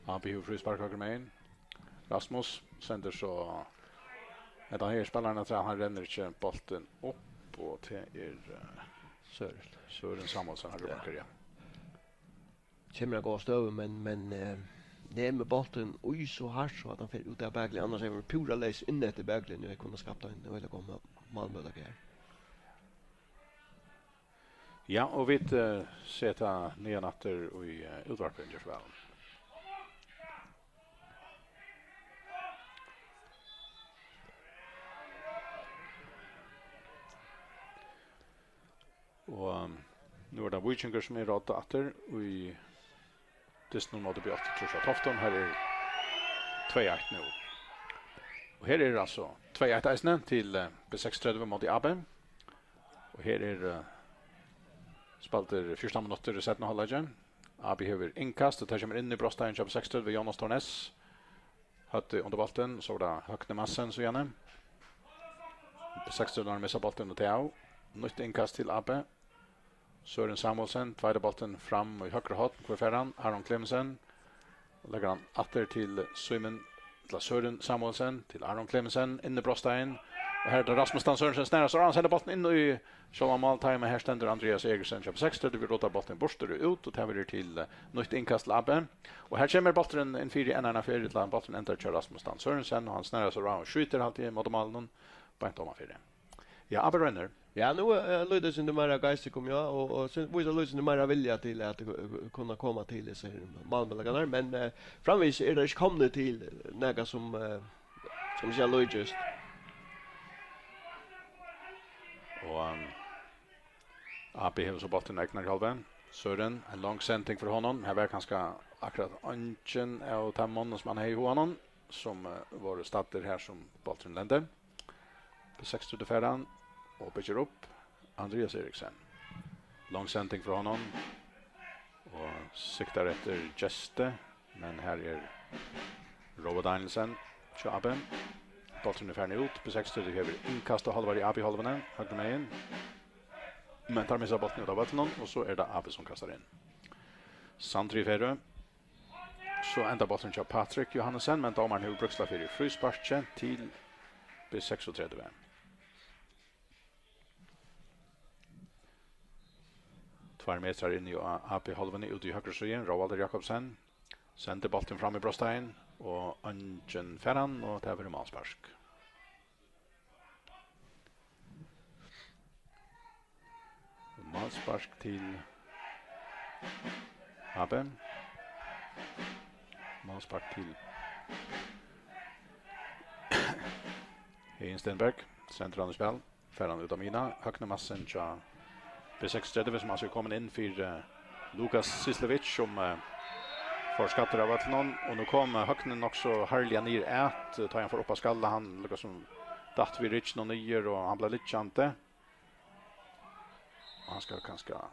A B hevur fríspark høgru megin. Rasmus sendir so hetta her spælaran afturat, hann rennur ikki bóltin upp, og tað er, eh, Søren. Søren Samuelsen, høgru bakur, ja. Kemur á góða støðu, men, men, eh, nemur bóltin í so hart, so at hann fer út av baklinju, annars er hann púra leys inn eftir baklinju, og hevði kunnað skapt ein øgiliga góðan mál-, málmøguleika her. Ja, og vit, eh, seta niðan aftur í, eh, útvarpið, ger so væl. Og, um, nú er tað Víkingur, sum er á odda aftur í dystinum móti B áttaogtrýss á Toftum. Her er tvey eitt nú. Og her er altso tvey eitt eisini til, eh, B seksogtretivu móti A B. Og her er, eh, spældir fjúrtan minuttir í seinna hálvleiki. A B hevur innkast, og tað kemur inn í brotsteigin hjá B seksogtretivu, Jonas Tornes. Høvdið undir bóltin, so er tað Høgni Madsen síðani. B seksogtretivu missir bóltin og tað av. Nýtt innkast til A B. Søren Samuelsen, tveitar bóltin fram í høgra horn, hvør fær hann? Aron Clemensen. Leggur hann aftur til Símun, ella Søren Samuelsen, til Aron Clemensen, inn í brotsteigin. Og her er tað Rasmus Dan Sørensen, snar sær á, hann sendir bóltin inn í sjálvan málteigin, men her stendur Andreas Eriksen, hjá B seksogtretivu, rotar bóltin burtur og út, og tað verður til, eh, nýtt innkast til A B. Og her kemur bólturin inn fyri enn eina ferð, ella bólturin endar hjá Rasmus Dan Sørensen, og hann snar sær á og skjýtur, haldi eg, móti málinum, beint oman fyri. Ja, A B roynir. Ja, nú, eh, lýkur sindur meira geistur kom, ja, og, og syn-, vísa lýkur sindur meira vilja til at ku-, ku-, kunna koma til hesar málmøguleikarnar, men, eh, framvegis eru teir ikki komnir til nakað sum, eh, sum skal líkjast. Og, um, A B hevur so bóltin í egna hálvuni. Søren, ein long sending frá honum. Her var kanska akkurát eingin av teimum monnum sum hann hevði í huganum, sum, eh, vóru staddir her sum bólturin lendi. B seksogtretivu fær hann og byggir upp. Andreas Eriksen. Long sending frá honum. Og siktar eftir Gesti, men her er Róa Danielsen hjá A B. Bólturin er farin út. B seksogtretivu hevur innkast á hálvari A B-hálvuni, høgru megin. Men teir missa bóltin út av vøllinum, og so er tað A B sum kastar inn. Sandri Ferø. So endar bólturin hjá Patrik Johannesen, men dómarin hevur brúkst fyri frísparki til B seksogtretivu. Tveir metrar inn í A-, A B-hálvuni, út í høgru síðu, Róaldur Jakobsen. Sendir bóltin fram í brotsteigin, og eingin fær hann, og tað verður málspark. Málspark til A B. Málspark til Hegenstenberg. Sendir hann í spæl. Fær hann út á miðjuna. Høgni Madsen hjá B seksogtretivu, sum altso er komin inn fyri, eh, Lukas Sislevic, sum, eh, fór skaddur av vøllinum. Og nú kom, eh, Høgni nokk so harðliga niður at, eh, tá hann fór upp á skalla. Hann líkasum datt við rygginum niður, og hann bleiv liggjandi. Og hann skal kanska,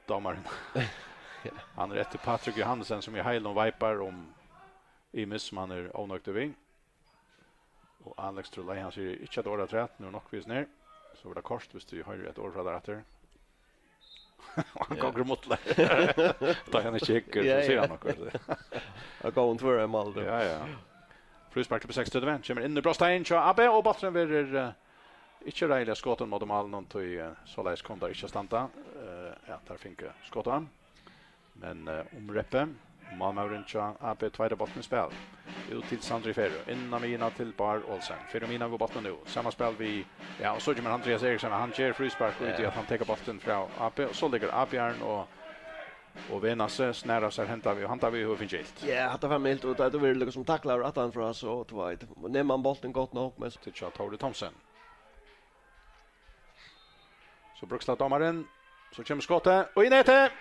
dómarin. Ja. Hann er eftir Patrik Johannesen, sum í heilum veipar um ymiskt, sum hann er ónøgdur við. Og Alex Truley, hann sigur ikki eitt orð afturat, nú er nokk við hesum her. So verður tað koyrt, viss tú hoyrir eitt orð frá tær aftur. Og hann, ja, gongur og mutlar. Tá hann ikki hyggur, so, ja, sigur, ja, hann okkurt. Hann kom tvørtur í mál, tú. Ja, ja. Fríspark til B seksogtretivu, kemur inn í brotsteigin hjá A B, og bólturin verður, eh, ikki reiðiliga skotin móti málinum, tí, eh, soleiðis kom tað ikki at standa, eh, at teir fingu skot á hann. Men, eh, umrepið, málmaðurin hjá A B tveitar bóltin í spæl. Út til Sandri Ferø, inn á miðjuna til Bárð Olsen. Ferø miðjuna við bóltin nú. Sama spæl við, ja, og so kemur Andreas Eriksen, og hann ger fríspark út í, ja, at hann tekur bóltin frá A B, og so liggur A B-arin og Og Venase snarar sær henda við, og handa við hevur fingið ilt. Ja, hatta var mildt, og tað er líka sum taklar aftan frá, so, tú veit, nemur hann bóltin gott nokk, men Til hjá Tóri Thomsen. So brúkst av dómarin. So kemur skotið, og í netið!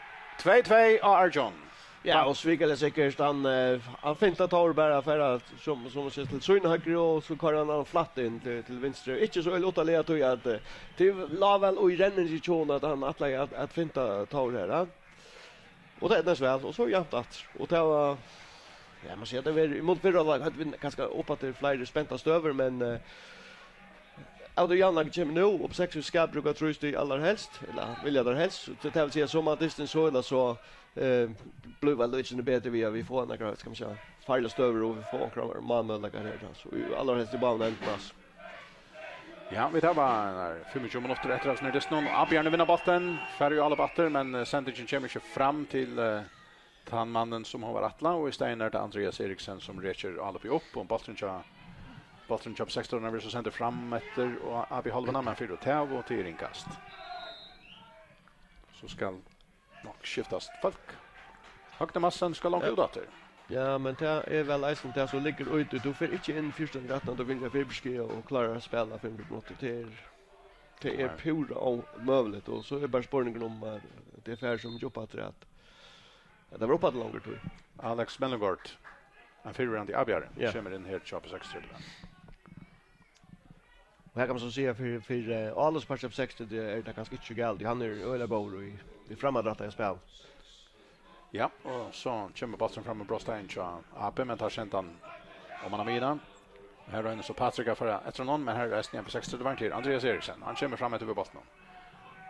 Tvey tvey á Arjon. Ja, og Svikalið sikkurt, hann, eh, hann fintar Tór bara fyri at, sum, sum man sigur, til sína høgru, og so koyrir hann hann flatt inn til, til vinstru. Ikki so øgiliga uttarliga, tí at, eh, tað lá væl í renning í tjóðum, at hann ætlaði at, at finta Tór her, ja. Og tað eydnaðist væl, og so javnt aftur. Og tað var, ja, man sigur, at tað var, ímóti fyrra hálvleik høvdu vit kanska upp aftur fleiri spentar støður, men, eh, av tí javnleiki kemur nú, og P seks skal brúka trý stig allarhelst, ella vilja teir helst, so tað vil siga, so má dystin so ella so, eh, blíva líkindini betri við, at vit fáa nakrar, skal man siga, farligar støður, og vit fáa onkrar málmøguleikar her, altso, í, allarhelst í báðum endum, altso. Ja, vit hava fimmogtjúgu minuttir eftir av dystinum, og Ábjarnir vinna bóltin, fara í álop aftur, men, eh, sendingin kemur ikki fram til, eh, tann mannin, sum hon var ætlað, og í staðin er tað Andrias Eriksen, sum rekir álopið upp, og bólturin hjá, bólturin hjá P sekstan verður so sendur fram eftir og á B-hálvuna, men fer út av, og tað er innkast. So skal nokk skiftast fólk. Høgni Madsen skal langt Ja. út aftur. Ja, men tað er væl eisini tað sum liggur í tí. Tú fer ikki inn fjúrtan rættan, tú vinnur fyri besked og klárar at spæla fimm minuttir. Tað er, tað er Nei. púra ómøguligt, og so er bara spurningurin um, at tað er færri sum djúpt aftur, at, at tað var upp aftur longri tíð. Alex Mellengård, ein fyrrverandi avbjari, Ja. kemur inn her hjá P seksogtretivu. Og her kann man so siga, fyri, fyri, eh, álopspartin av P seksogtretivu er tað kanska ikki so galið, tí hann er øgiliga góður í, í frammanrættaðum spæli. Ja, og so kemur bólturin fram í brotsteigin hjá A B, men teir senda hann oman á miðjuna. Her roynir so Patrik at fara eftir honum, men her er eisini ein P seksogtretivu til Andrias Eriksen. Hann kemur fram eftir við bóltinum.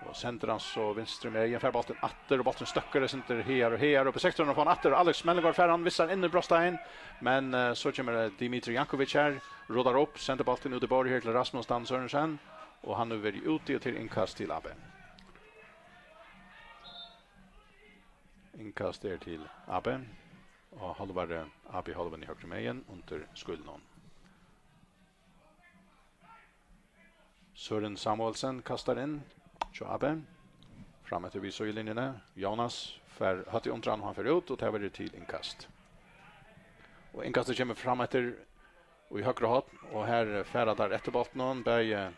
Og sendir hann so vinstru megin, fær bóltin aftur, og bólturin støkkur eitt sindur hagar og hagar, og P seksogtretivu fær hann aftur, og Alex Mellengård fær hann, missir hann inn í brotsteigin, men, eh, so kemur, eh, Dimitri Jankovic her, rudar upp, sendir bóltin út í borðið her til Rasmus Dan Sørensen, og hann hevur verið úti, og til innkast til A B. Innkast er til A B, og hálvari A B-hálvuni høgru megin undir skílunum. Søren Samuelsen kastar inn hjá A B. Fram eftir við síðulinjuni. Jonas fær høvdið undir hann, og hann fer út, og tað verður til innkast. Og innkastið kemur fram eftir í høgra horn, og her fara teir eftir bóltinum, bæði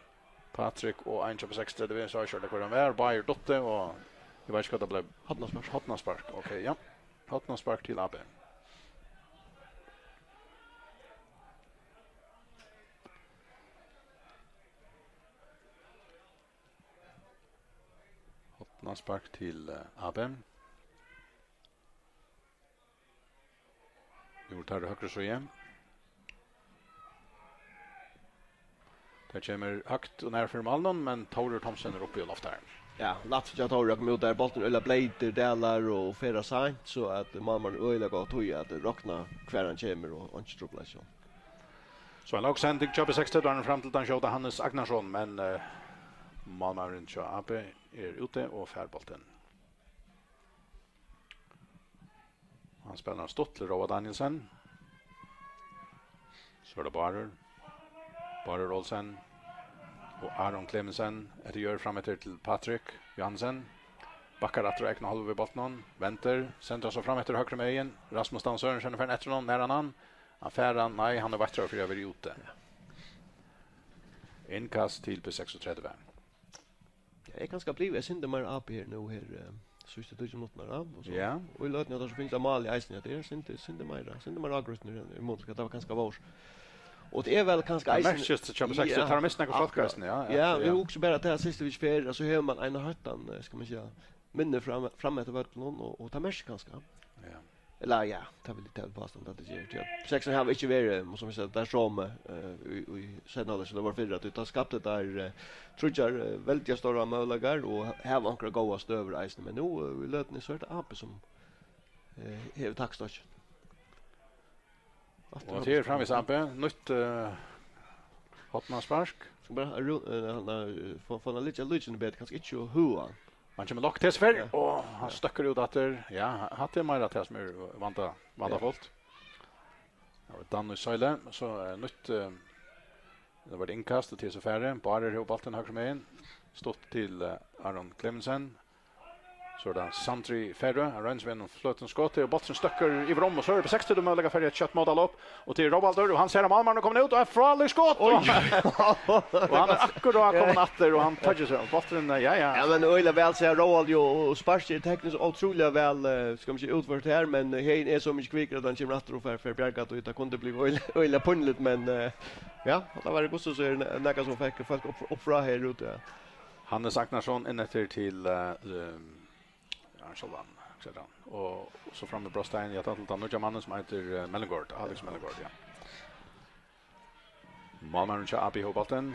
Patrik og ein hjá P seksogtretivu, so ikki hvør hann var, báðir duttu, og eg veit ikki hvat tað bleiv. Hornaspark. Hornaspark, ok, ja. Hornaspark til A B. Hornaspark til, eh, A B. Nú er tað høgru síðu. Tað kemur høgt og nær fyri málið, men Tórður Thomsen er uppi og loftar. Ja, lætt hjá Tórði at koma út har. Bólturin er øgiliga bleytur, dalar og fer seint, so at málmaðurin hevur øgiliga góða tíð at rokna hvar hann kemur og einki trupulleiki, so. So ein long sending hjá P seksogtretivu fram til tann skjóta Hannes Agnarsson, men, eh, málmaðurin hjá A B er úti og fær bóltin. Hann spælir hann stutt til Róa Danielsen. So er tað Bárður. Bárður Olsen. Og Aron Klemetsen. Eftir jørð fram eftir til Patrik Johansen. Bakkar aftur á egna hálvu við bóltinum. Vendir. Sendir hann so fram eftir høgru megin. Rasmus Dan Sørensen fer eftir honum. Nær hann hann? Hann fær hann. Nei, hann er veittur fyri at vera úti. Innkast til B seksogtretivu. Ja, eg er kanska blivin eitt sindur meira ábyrgdur nú her, eh, síðstu tíggju minuttirnar, ja, og so, ja, og í løtuni, at teir so fingu mál í eisini, at tað er sindur, sindur meira, sindur meira ágrýtnir enn í morgun, at tað var kanska vórt. Og tað er væl kanska Tað eisini merkist hjá B seksogtretivu, ja, teir hava mist nakað fólk akkurát, eisini, ja, ja, ja, vit hugsa bara til at síðstu ferð, so hevur man ein hóttan, eh, skal man siga, minni fram, fram eftir vøllinum, og, og tað merkist kanska. Ja. Ella, ja, tað vil, tað vil påstå at tað ger, ja. P seks hava ikki verið, sum vit siga, teir somu, eh, í, í seinna hálvleik, sum teir vóru fyrr, tí tá skaptu teir, eh, tríggjar, eh, veldiga stórar møguleikar og hava onkrar góðar støður eisini, men nú, eh, í løtuni, so er tað A B sum, eh, hevur taktstokkin. Og tað er framvegis A B, nýtt, eh, hornaspark. Skal bara, eh, rú-, eh, hann, eh, fá, fá hann at liggja lítið betri, kanska ikki so høgt. Hann kemur lágt til sín ferð, ja, og hann, ja, støkkur út aftur. Ja, hatta er meira tað sum er vanda-, vandafult. Ja. Tað var Danny Søyle, so, eh, nýtt, eh, tað var eitt innkast, og til sín ferð. Bárður hevur bóltin høgru megin. Stutt til, eh, Aron Klemetsen. So er tað Sandri Færø, hann roynir seg við einum fløtum skoti, og bólturin støkkur yvir um, og so er B seksogtretivu møguleikar fyri eitt skjótt mótanlop, og tað er Róaldur, og hann sær at málmaðurin er komin út, og ein frálík skot, og, og hann er akkurát komin aftur, og hann tøkir seg, og bólturin, eh, ja, ja. Ja, men øgiliga væl sær Róald, jo, og sparkið er tekniskt ótrúliga væl, eh, skal man siga, útført her, men, eh, heðin er so mikið kvikari, at hann kemur aftur og fær, fær bjargað, og tað kundi blivið øgiliga, øgiliga pínligt, men, eh, ja, tað var Gustus, so er ne-, nakað sum fekk fólk upp, upp frá her úti, ja. Hannes Agnarsson inn eftir til, eh, um, ja, sjálvan, hvat eitur hann? Og so fram við brotstein, ja, tann, tann nýggja mannin sum eitur, eh, Mellengård, Alex Mellengård, ja. Málmaðurin hjá A B hevur bóltin.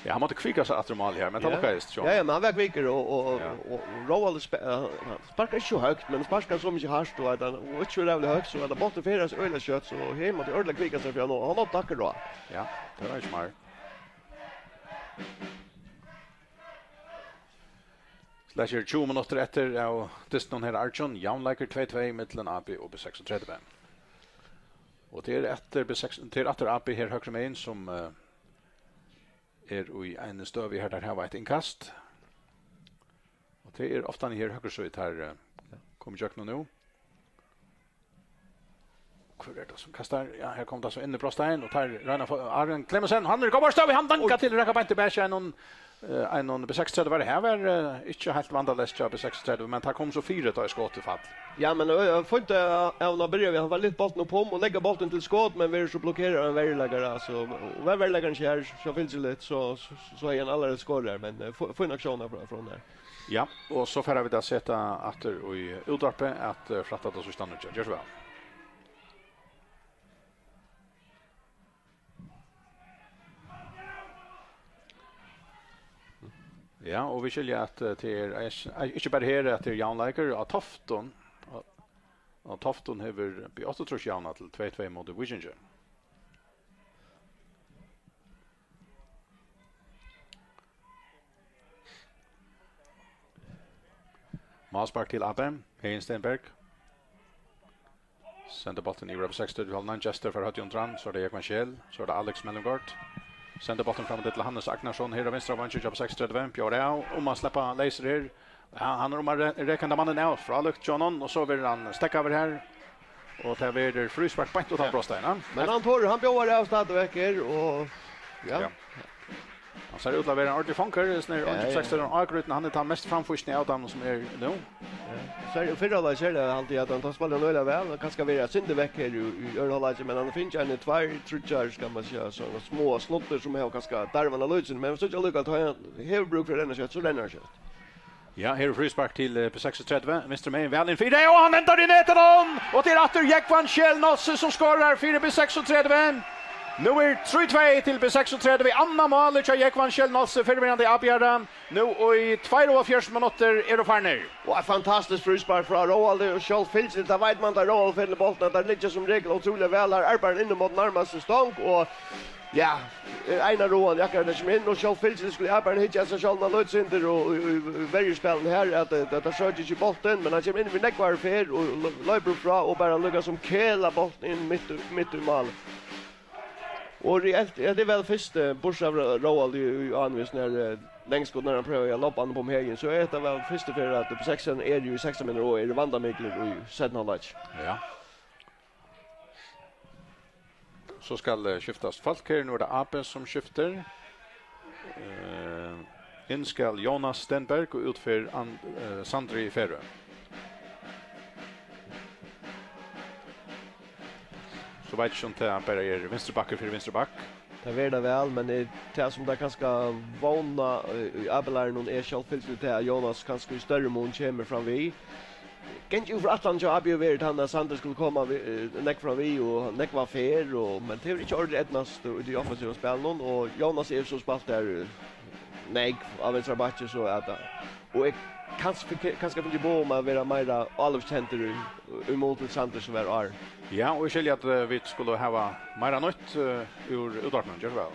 Ja, hann mátti kvika seg aftur í mál her, men tað Ja. lukkaðist, sjá. Ja, ja, men hann var kvikur, og, og, og, Ja. og, og Róald spe-, eh, hann sparkar ikki so høgt, men sparkar so mikið hart, og at hann, og ikki so ræðuliga høgt, so at hann bólturin fer so øgiliga skjótt, so her mátti ordiliga kvika seg, fyri hann, og hann átti akkurát. Ja, tað var ikki meir. Slash er tjúgu minuttir eftir av dystinum her, Arjun. Javnleikur tvey tvey millum A B og B seksogtretivu. Og tað er eftir B seks, tað er aftur A B her høgru megin, sum, eh, er í eini støðu her, teir hava eitt innkast. Og tað er ofta her høgru síðu, teir, eh, koma ígjøgnum nú. Hvør er tað sum kastar? Ja, her kom tað so inn í brotstein, og teir royna at fáa Aron Clemensen, hann er í góðari støðu, hann dankar Oj. til, røkka beint í bakið, einum, eh, einum B seksogtretivu, her var, eh, ikki heilt vandaleyst hjá B seksogtretivu, men tað kom so fyri, tá ið skotið fall. Ja, men, ø, ø, fínt, ø, ø, hann byrjar við, hann fær lyft bóltin upp um og leggur bóltin til skot, men verður so blokkerað av ein verjuleikara, so, og var verjuleikarin ikki her, so fylgir litt, so, so, so hevði hann allarhelst skorað, men, ø, fí-, fín aksjón frá, frá honum her. Ja, og so fara vit at seta aftur í útvarpið at, eh, frætta tað síðsta nýggja. Ger so væl. Ja, og vit skilja at, eh, tað er eis-, eh, ikki bara her at tað er javnleikur, á Toftum, á, á Toftum hevur B áttaogtrýss javnað til tvey tvey móti Víkingi. Málspark til A B. Heðin Stenberg. Sendir bóltin yvir á B seksogtretivu-hálvan. Gestur fær høvdið undir hann. So er tað Jógvan Scheel. So er tað Alex Mellumgaard. Sendir bóltin fram til Hannes Agnarsson. Her á vinstra veingi hjá B seksogtretivu. Bjóðar av um at sleppa leysur her. Ja, hann er um at re-, reka henda mannin av. Frálíkt hjá honum, og so verður hann steðgaður her. Og tað verður fríspark beint uttan Ja. brotstein, ja. Men hann torir, hann bjóðar av stadigvæk her, og ja. Ja. Hann sær út til at vera ein ordentligur fangur, hesin her Ja, ungi ja. B seksogtretivu, Ágrýtin, hann er tann mest framfusni av teimum sum er nú. Ja. Sær, í fyrra hálvleik sær tað, haldi eg, at hann spælir øgiliga væl, og kanska verið eitt sindur vekk her í, í øðrum hálvleiki, men hann hevur fingið eini tveir, tríggjar, skal man siga, sovorðnar smáar snuddir sum hava kanska darvað hann lítið, men hann sær allíkavæl, tá hann hevur brúk fyri at renna skjótt, so rennur hann skjótt. Ja, her er fríspark til, eh, B seksogtretivu. Vinstru megin, væl inn fyri, og hann endar í netinum! Og tað er aftur Jógvan Scheel Nolsøe sum skorar fyri B seksogtretivu. Nú er trý tvey til B seksogtretivu. Annað málið hjá Jógvan Scheel Nolsøe, fyrrverandi avbjóðara. Nú í tveyoghálvfjerðs minuttir eru farnir. Og eitt fantastiskt fríspark frá Róaldi, og sjálvfylgiliga, tað veit man, tá Róaldur fær bóltin, at teir liggja sum regel ótrúliga væl. Her arbeiðir hann inn móti nærmastu stong, og Ja, eh, Einar Roald Jakobsen kemur inn, og sjálvfylgiliga skuldi Arbeiðarin hyggja at sær sjálvum eitt lítið sindur og, og, og, og verjuspælinum her, at, eh, at hann søkir ikki bóltin, men hann kemur inn við nógvari ferð og lo-, loypur frá og bara líka sum kelar bóltin inn mitt í, mitt í mál. Og reelt, ja, tað er væl fyrst, eh, burtursæð frá Roald í, í áðrenn við sånn her, eh, langskot, nær hann prøvar at lobba hann upp um hegin, so er hetta væl fyrstu ferð, at B seksogtretivu eru í sekstan minuttir og eru vandamiklir í seinna hálvleiki. Ja. So skal, eh, skiftast fólk her. Nú er tað A B sum skiftir. Eh, inn skal Jonas Stenberg, og út fer An-, eh, Sandri Færø. So veit eg ikki, um tað bara er vinstri bakkur fyri vinstri bakk. Tað verður tað væl, men er tað, sum tað kanska vóna, eh, í A B-lagnum, er sjálvfylgiliga tað, at Jonas kanska í størri mun kemur fram við. Gingið út frá ætlanini hjá A B hevur verið tann, at Sandri skuldi koma við, eh, nógv fram við og nógva ferð, og, men tað hevur ikki ordiliga eydnast í tí offensiva spælinum, og Jonas er so spælt har, eh, nógv á vinstra bakki, so at, eh, og er kanska, kanska fingið boð um at vera meira álopskendur í, í mun til Sandri, sum var áðrenn. Ja, og eg skilji at, eh, vit skulu hava meira nýtt, eh, úr útvarpinum. Ger so væl.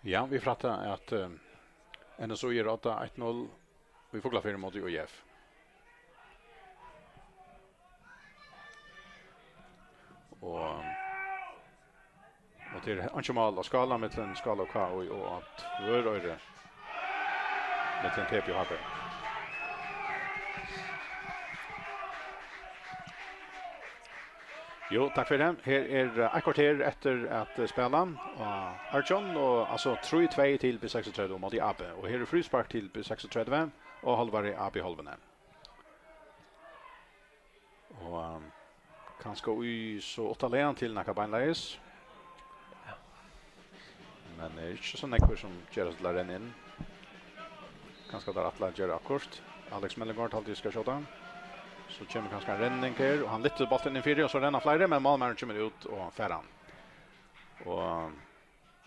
Ja, vit frætta, at eh, N S O er odda eitt null í Fuglafirði móti U F. Og, og til einki mál á Skála, millum Skála og K I, og á Tvøroyri, millum T P og H B. Jo, takk fyri tað. Her er eh, eitt korter eftir at eh, spæla á Arjun, og altso trý tvey til B seksogtretivu móti A B. Og her er fríspark til B seksogtretivu og hálvari A B hálvuni. Og um, kanska í so átta legan til nakað beinleiðis. Men er ikki so nógvir sum gera seg til at renna inn. Kanska teir ætla at gera akkurát. Alex Mellegård haldi eg skal skjóta. So kemur kanska ein renning her, og hann lyftir bóltin inn fyri, og so renna fleiri, men málmaðurin kemur út og fær hann. Og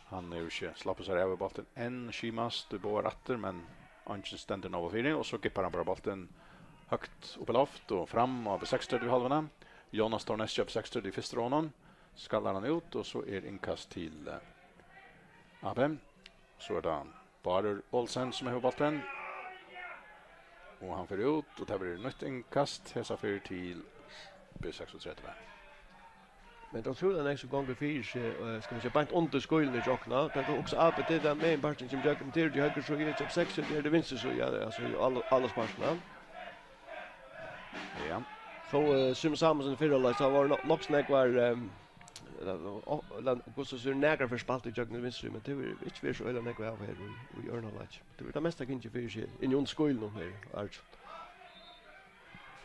hann hevur ikki slappað sær av við bóltin enn, skimast í báðar ættir, men eingin stendur nóg fyri, og so gippar hann bara bóltin høgt upp í loft og fram á B seksogtretivu hálvuna. Jonas Torneskja B seksogtretivu fyrstur á honum, skallar hann út, og so er innkast til eh, A B. So er tað Bárður Olsen sum hevur bóltin. Og hann fer út, og tað verður nýtt innkast, hesa ferð til B seksogtretivu. Men tað er ótrúliga nógv sum gongur fyri seg, eh, skal vit siga, beint undir skíluni hjá okkum. Tá tú hugsar A B, tað er tann meginparturin sum gjøgnum, tað er í høgru síðu, hjá B seksogtretivu er tað vinstru síðu, ja, altso í ála-, álagspartin, ja. Ja. So, eh, Símun Samuelsen í fyrra hálvleik, so var nokk, nokk so nógv var, ehm, ella, og, ella, hvussu so nakrar ferð spælt í gjøgnum vinstru, men tað hevur ikki verið so øgiliga nógv av her í, í øðrum hálvleik. Tað er tað mesta gingið fyri seg, inni undir skílunum her, Arjun.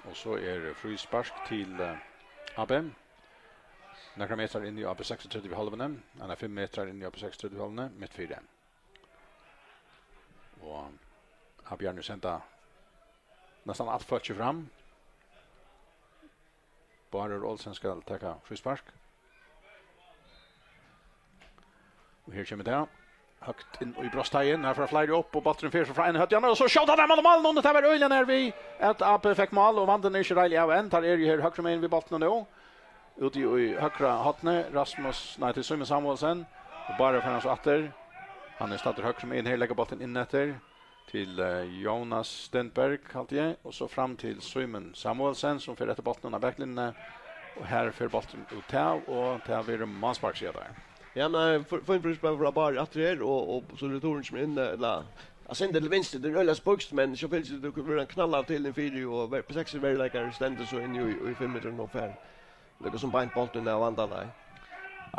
Og so er fríspark til eh, A B. Nakrar metrar inn í A B seksogtretivu hálvuni, hann er fimm metrar inn í A B seksogtretivu hálvuni, mitt fyri. Og A B er nú senda næstan alt fólkið fram. Bárður Olsen skal taka fríspark. Og her kemur tað. Høgt inn í brotsteigin. Her fara fleiri upp, og bólturin fer so frá einum høvdi, og so skjóta teir mann á mál, og tað var øgiliga nær við, at A B fekk mál, og vandin er ikki reiðiliga av enn. Teir eru her høgru megin við bóltinum nú. Úti í høgra horni, Rasmus, nei, til Símun Samuelsen. Og Bárður fær hann so aftur. Hann er staddur høgru megin her, leggur bóltin inn eftir. Til eh, Jonas Stenberg, haldi eg, og so fram til Símun Samuelsen, sum fer eftir bóltinum á baklinjuni, og her fer bólturin út av, og tað verður málspark, siga teir. Ja, nei, for, for, for, for, for bare at det er, og, og så returen som er inne, eller, jeg sender til venstre, det er øyla spøkst, men så finnes det, det kunne være en knall av til en fire, og ver-, på seks er verleikere, stender så inn i, i fem meter og fem. Lukka sum beint bóltin av vandan, nei.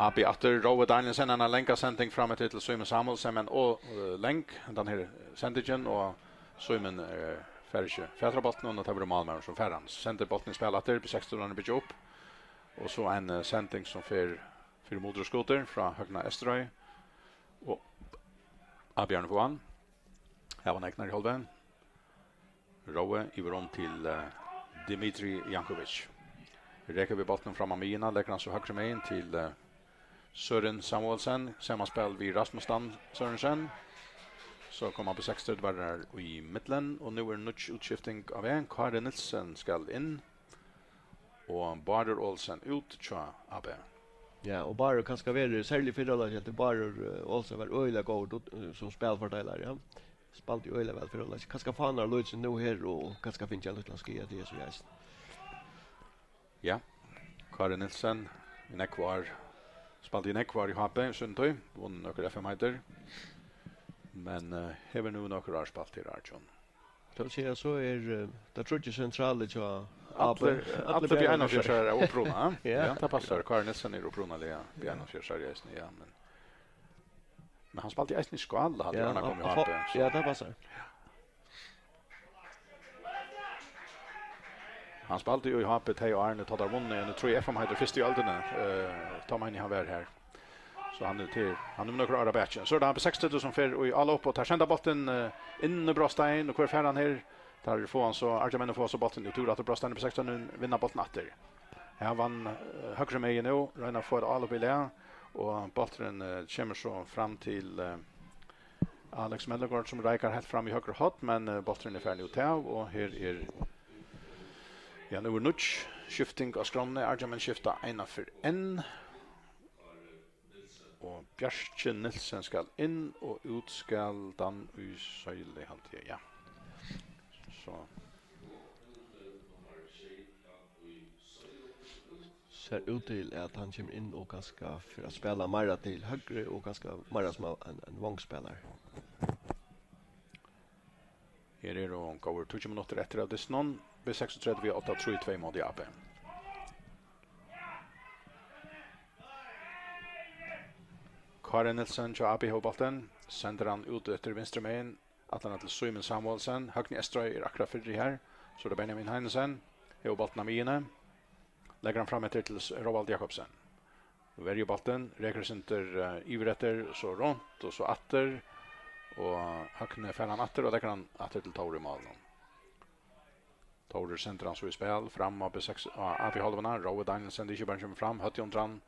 A B aftur, Rói Danielsen, hann hevur langa sending fram eftir til Símun Samuelsen, men og uh, leng, hendan her sendingin, og Símun uh, fær ikki fatur á bóltinum, og tað verður málmaðurin sum fær hann. Sendir bóltin í spæl aftur, B seksogtretivu byggja upp, og so ein uh, sending sum fer fyri Mudur og Skuter frá Høgna Esterøy, og A B fáa hann. Her var hann egnar í hálvvegin. Rói yvir um til uh, Dmitrij Jankovic. Rekur við bóltinum fram á miðjuna, leggur hann so høgru megin til uh, Søren Samuelsen, samanspæl við Rasmus Dan Sørensen. So koma B seksogtretivu varðar í millum, og nú er nýggj útskifting á veg. Kári Nielsen skal inn, og Bárður Olsen út hjá A B. Ja, og Bárður kanska verið, serliga í fyrra hálvleik, helt eg Bárður eh, Olsen var øgiliga góður dut- eh, sum spælfordeilari, ja. Spældi øgiliga væl fyrra hálvleik. Kanska fanar lítið nú her og kanska fingið ein lítlan skaða, tað er so eisini. Ja, Kári Nielsen, í nógv ár, spældi í nógv ár í H B í síni tíð, vunnu nøkur F M-heitar, men uh, hevur nú nøkur ár spælt her, Arjun. Tað vil siga, so er uh, tað tríggir sentralir hjá A B. Allir, allir B einogfjørutíarar av uppruna, eh? Ja. Ja, tað passar. Kári Nielsen er upprunaliga B einogfjørutíari eisini, ja, men, men hann spældi eisini í Skála, haldi eg, áðrenn hann kom í H B, so. Ja, tað passar. Hann spældi jú í H B tey árini, tá teir vunnu eini trý F M-heitar fyrst í øldini. Eh, tá meini eg hann var her. So hann er til, hann er nøkur ár á baki. So er tað hann B seksogtretivu sum fer í álop, og teir senda bóltin eh, inn í brotsteigin, og hvør fær hann her? Teir fáa hann so, Argjamenn fáa so bóltin út úr aftur brotsteigin, B seksogtretivu vinna bóltin aftur. Her vann eh, høgru megin nú, royna at fáa eitt álop í lag, og bólturin eh, kemur so fram til eh, Alex Mellegård, sum reikar heilt fram í høgru horn, men eh, bólturin er farin út av, og her er, ja, nú er nýggj skifting á skránni. Argjamenn skifta eina ferð enn. Og Bjarki Nielsen skal inn, og út skal Dan í Søyli, haldi eg, ja. So. Sær út til, at hann kemur inn og kanska fer at spæla meira til høgru og kanska meira sum ein, ein vongspælara. Her eru góðir tíggju minuttir eftir av dystinum. B seksogtretivu átta trý tvey móti A B. Kári Nielsen hjá A B hevur bóltin, sendir hann út eftir vinstru megin, aftan til Símun Samuelsen. Høgni Estrøy er akkurát fyri her. So er tað Benjamin Heinesen. Hevur bóltin á miðjuni. Leggur hann fram eftir til S-, Róald Jakobsen. Verjir bóltin, rekur eitt sindur, eh, yvir eftir, so runt og so aftur. Og Høgni fær hann aftur og leggur hann aftur til Tór í málinum. Tórður sendir hann so í spæl, fram á B seks, á A B hálvuna. Rói Danielsen, ikki bara kemur fram, høvdið undir hann.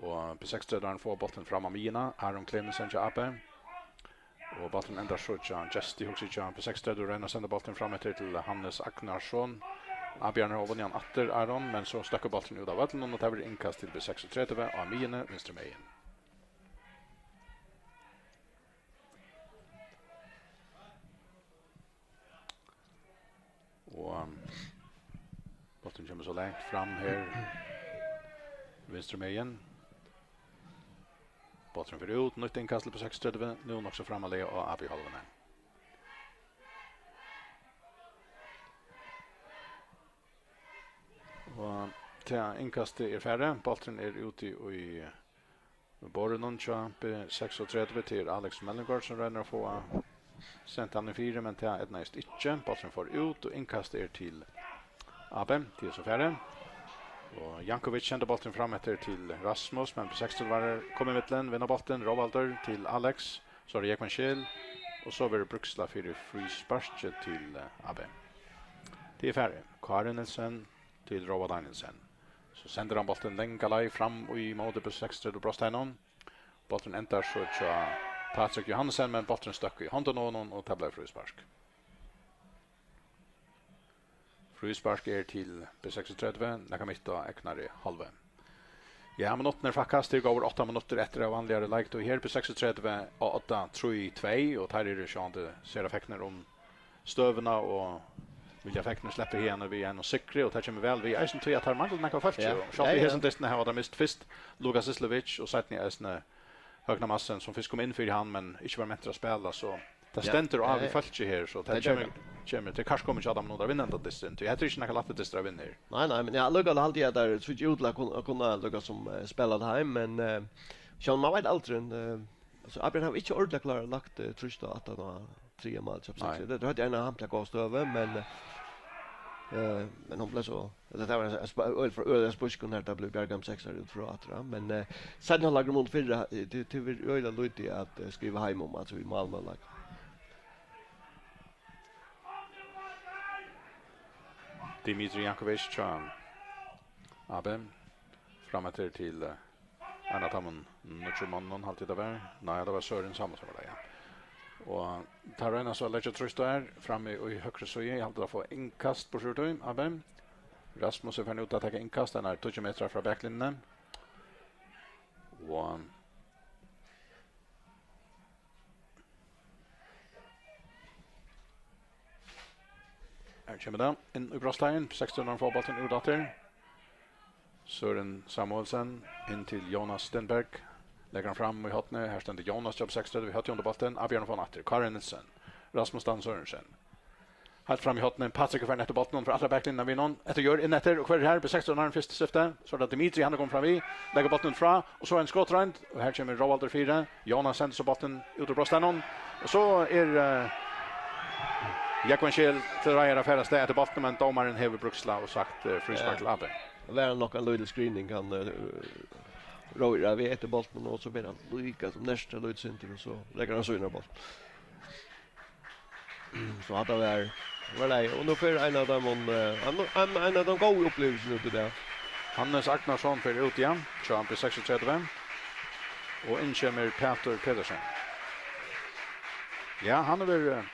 Og B seksogtretivu fáa bóltin fram á miðjuna. Aron Clemensen hjá A B. Og bólturin endar so hjá Gesti, hugsi hjá B seksogtretivu, royna at senda bóltin fram eftir til Hannes Agnarsson. A B hevur vunnið hann aftur, Aron, men so støkkur bólturin út av vøllinum, og tað verður innkast til B seksogtretivu á miðjuni, vinstru megin. Og, um, bólturin kemur so langt fram her. Vinstru megin. Bólturin fer út, nýtt innkast til B seksogtretivu, nú nokk so framarlega á A B hálvuni. Og tað innkastið er farið. Bólturin er úti í borðinum hjá B seksogtretivu, til Alex Melgaard, sum roynir at fáa sent hann í fyri, men tað eydnaðist ikki. Bólturin fór út, og innkast er til A B, til so farið. Og Jankovic sendir bóltin fram eftir til Rasmus, men B seksogtretivu var komið í millum, vinnur bóltin, Róaldur til Alex, so er tað Jógvan Scheel, og so verður brúkslað fyri frísparki til, eh, A B. Tað er farið. Kári Nielsen til Róa Danielsen. So sendir hann bóltin langa leið fram í móti B seksogtretivu brotsteiginum. Bólturin endar so hjá Patrik Johansen, men bólturin stökk í hondina á honum, og tað bleiv fríspark. Fríspark er til B seksogtretivu, nakað mitt á egnari hálvu. Ja, minuttirnar fakkast, tað eru góðir átta minuttir eftir av vanligari leiktíð her. B seksogtretivu á odda trý tvey, og teir eru sjálvandi sera fegnir um støðuna og vilja fegnir sleppa hiðani við einum sigri, og tað kemur væl við eisini tí, at teir mangla nakað fólk, ja, og sjálvt ja, í ja. Hesum dystinum hava teir mist fyrst Lukas Islevic og seinni eisini Høgna Madsen, sum fyrst kom inn fyri hann, men ikki var mentur at spæla, so tað ja. Stendur á ja, við ja. Fólki her, so tað kemur, kemur til kast koma hjá teimum at vinna hendan dystin, tí hetta er ikki nakar lættur dystur at vinna her. Nei, nei, men ja, allíkavæl haldi eg at teir síggja út til at kunna, at kunna líka sum, eh, spæla tað heim, men, eh, sjálvandi, man veit aldrin, eh, altso, A B hevur ikki ordiliga klárað lagt, eh, trýst á aftan á triðja mál, nei. Tað, tað høvdu eina hampiliga góða støðu, men, eh, men hon bleiv so, tað var ein sp-, øl for øl spuskur, har tað bleiv bjargað um seks út frá aftur, ja. Men, eh, seinni hálvleikur mun fyrra, eh, tað, tað verður øgiliga lítið at, eh, skriva heim um, altso, í málmøguleika. Dmitri Jankovic hjá A B. Fram eftir til, eh, ein av teimum nýggju monnunum, haldi eg tað var. Nei, tað var Søren Samuelsen, var tað, ja. Og teir royna so at leggja trýst á her, frammi í høgru síðu. Eg haldi, teir fáa innkast burtur úr tí, A B. Rasmus er farin út at taka innkast, hann er tíggju metrar frá baklinjuni. Og her kemur tað. Inn í brotsteigin. Seksogtretivu fáa bóltin út aftur. Søren Samuelsen inn til Jonas Stenberg. Leggur hann fram í hornið. Her stendur Jonas, hjá B seksogtretivu, við høvdið undir bóltin. Avbjørn fær hann aftur. Kári Nielsen. Rasmus Dan Sørensen. Heilt fram í hornið. Patrik er farin eftir bóltinum. Fer aftur á baklinjuna við honum. Eftir Jørð, inn eftir. Og hvør er her? B seksogtretivu, fyrsta skifti. So er tað Dimitri, hann er komin fram við. Leggur bóltin út frá. Og so ein skotroynd. Og her kemur Róaldur fyri. Jonas sendir so bóltin út úr brotsteiginum. Og so er, eh, Jógvan Scheel til reiðar at fara avstað eftir bóltinum, men dómarin hevur brúkslað og sagt, eh, fríspark til A B. Ja. Var hann nokk ein lítil screening, hann, eh, reiðir av eftir bóltinum, og so verður hann líka sum nertur eitt sindur, og so leggur hann so inn á bóltin. So hatta var, var tað. Og nú fer ein av teimum, eh, ein, ein, ein av teimum góðu upplivingum út í dag. Hannes Agnarsson fer út, ja, hjá B seksogtretivu. Og inn kemur Pætur Petersen. Ja, hann hevur, eh,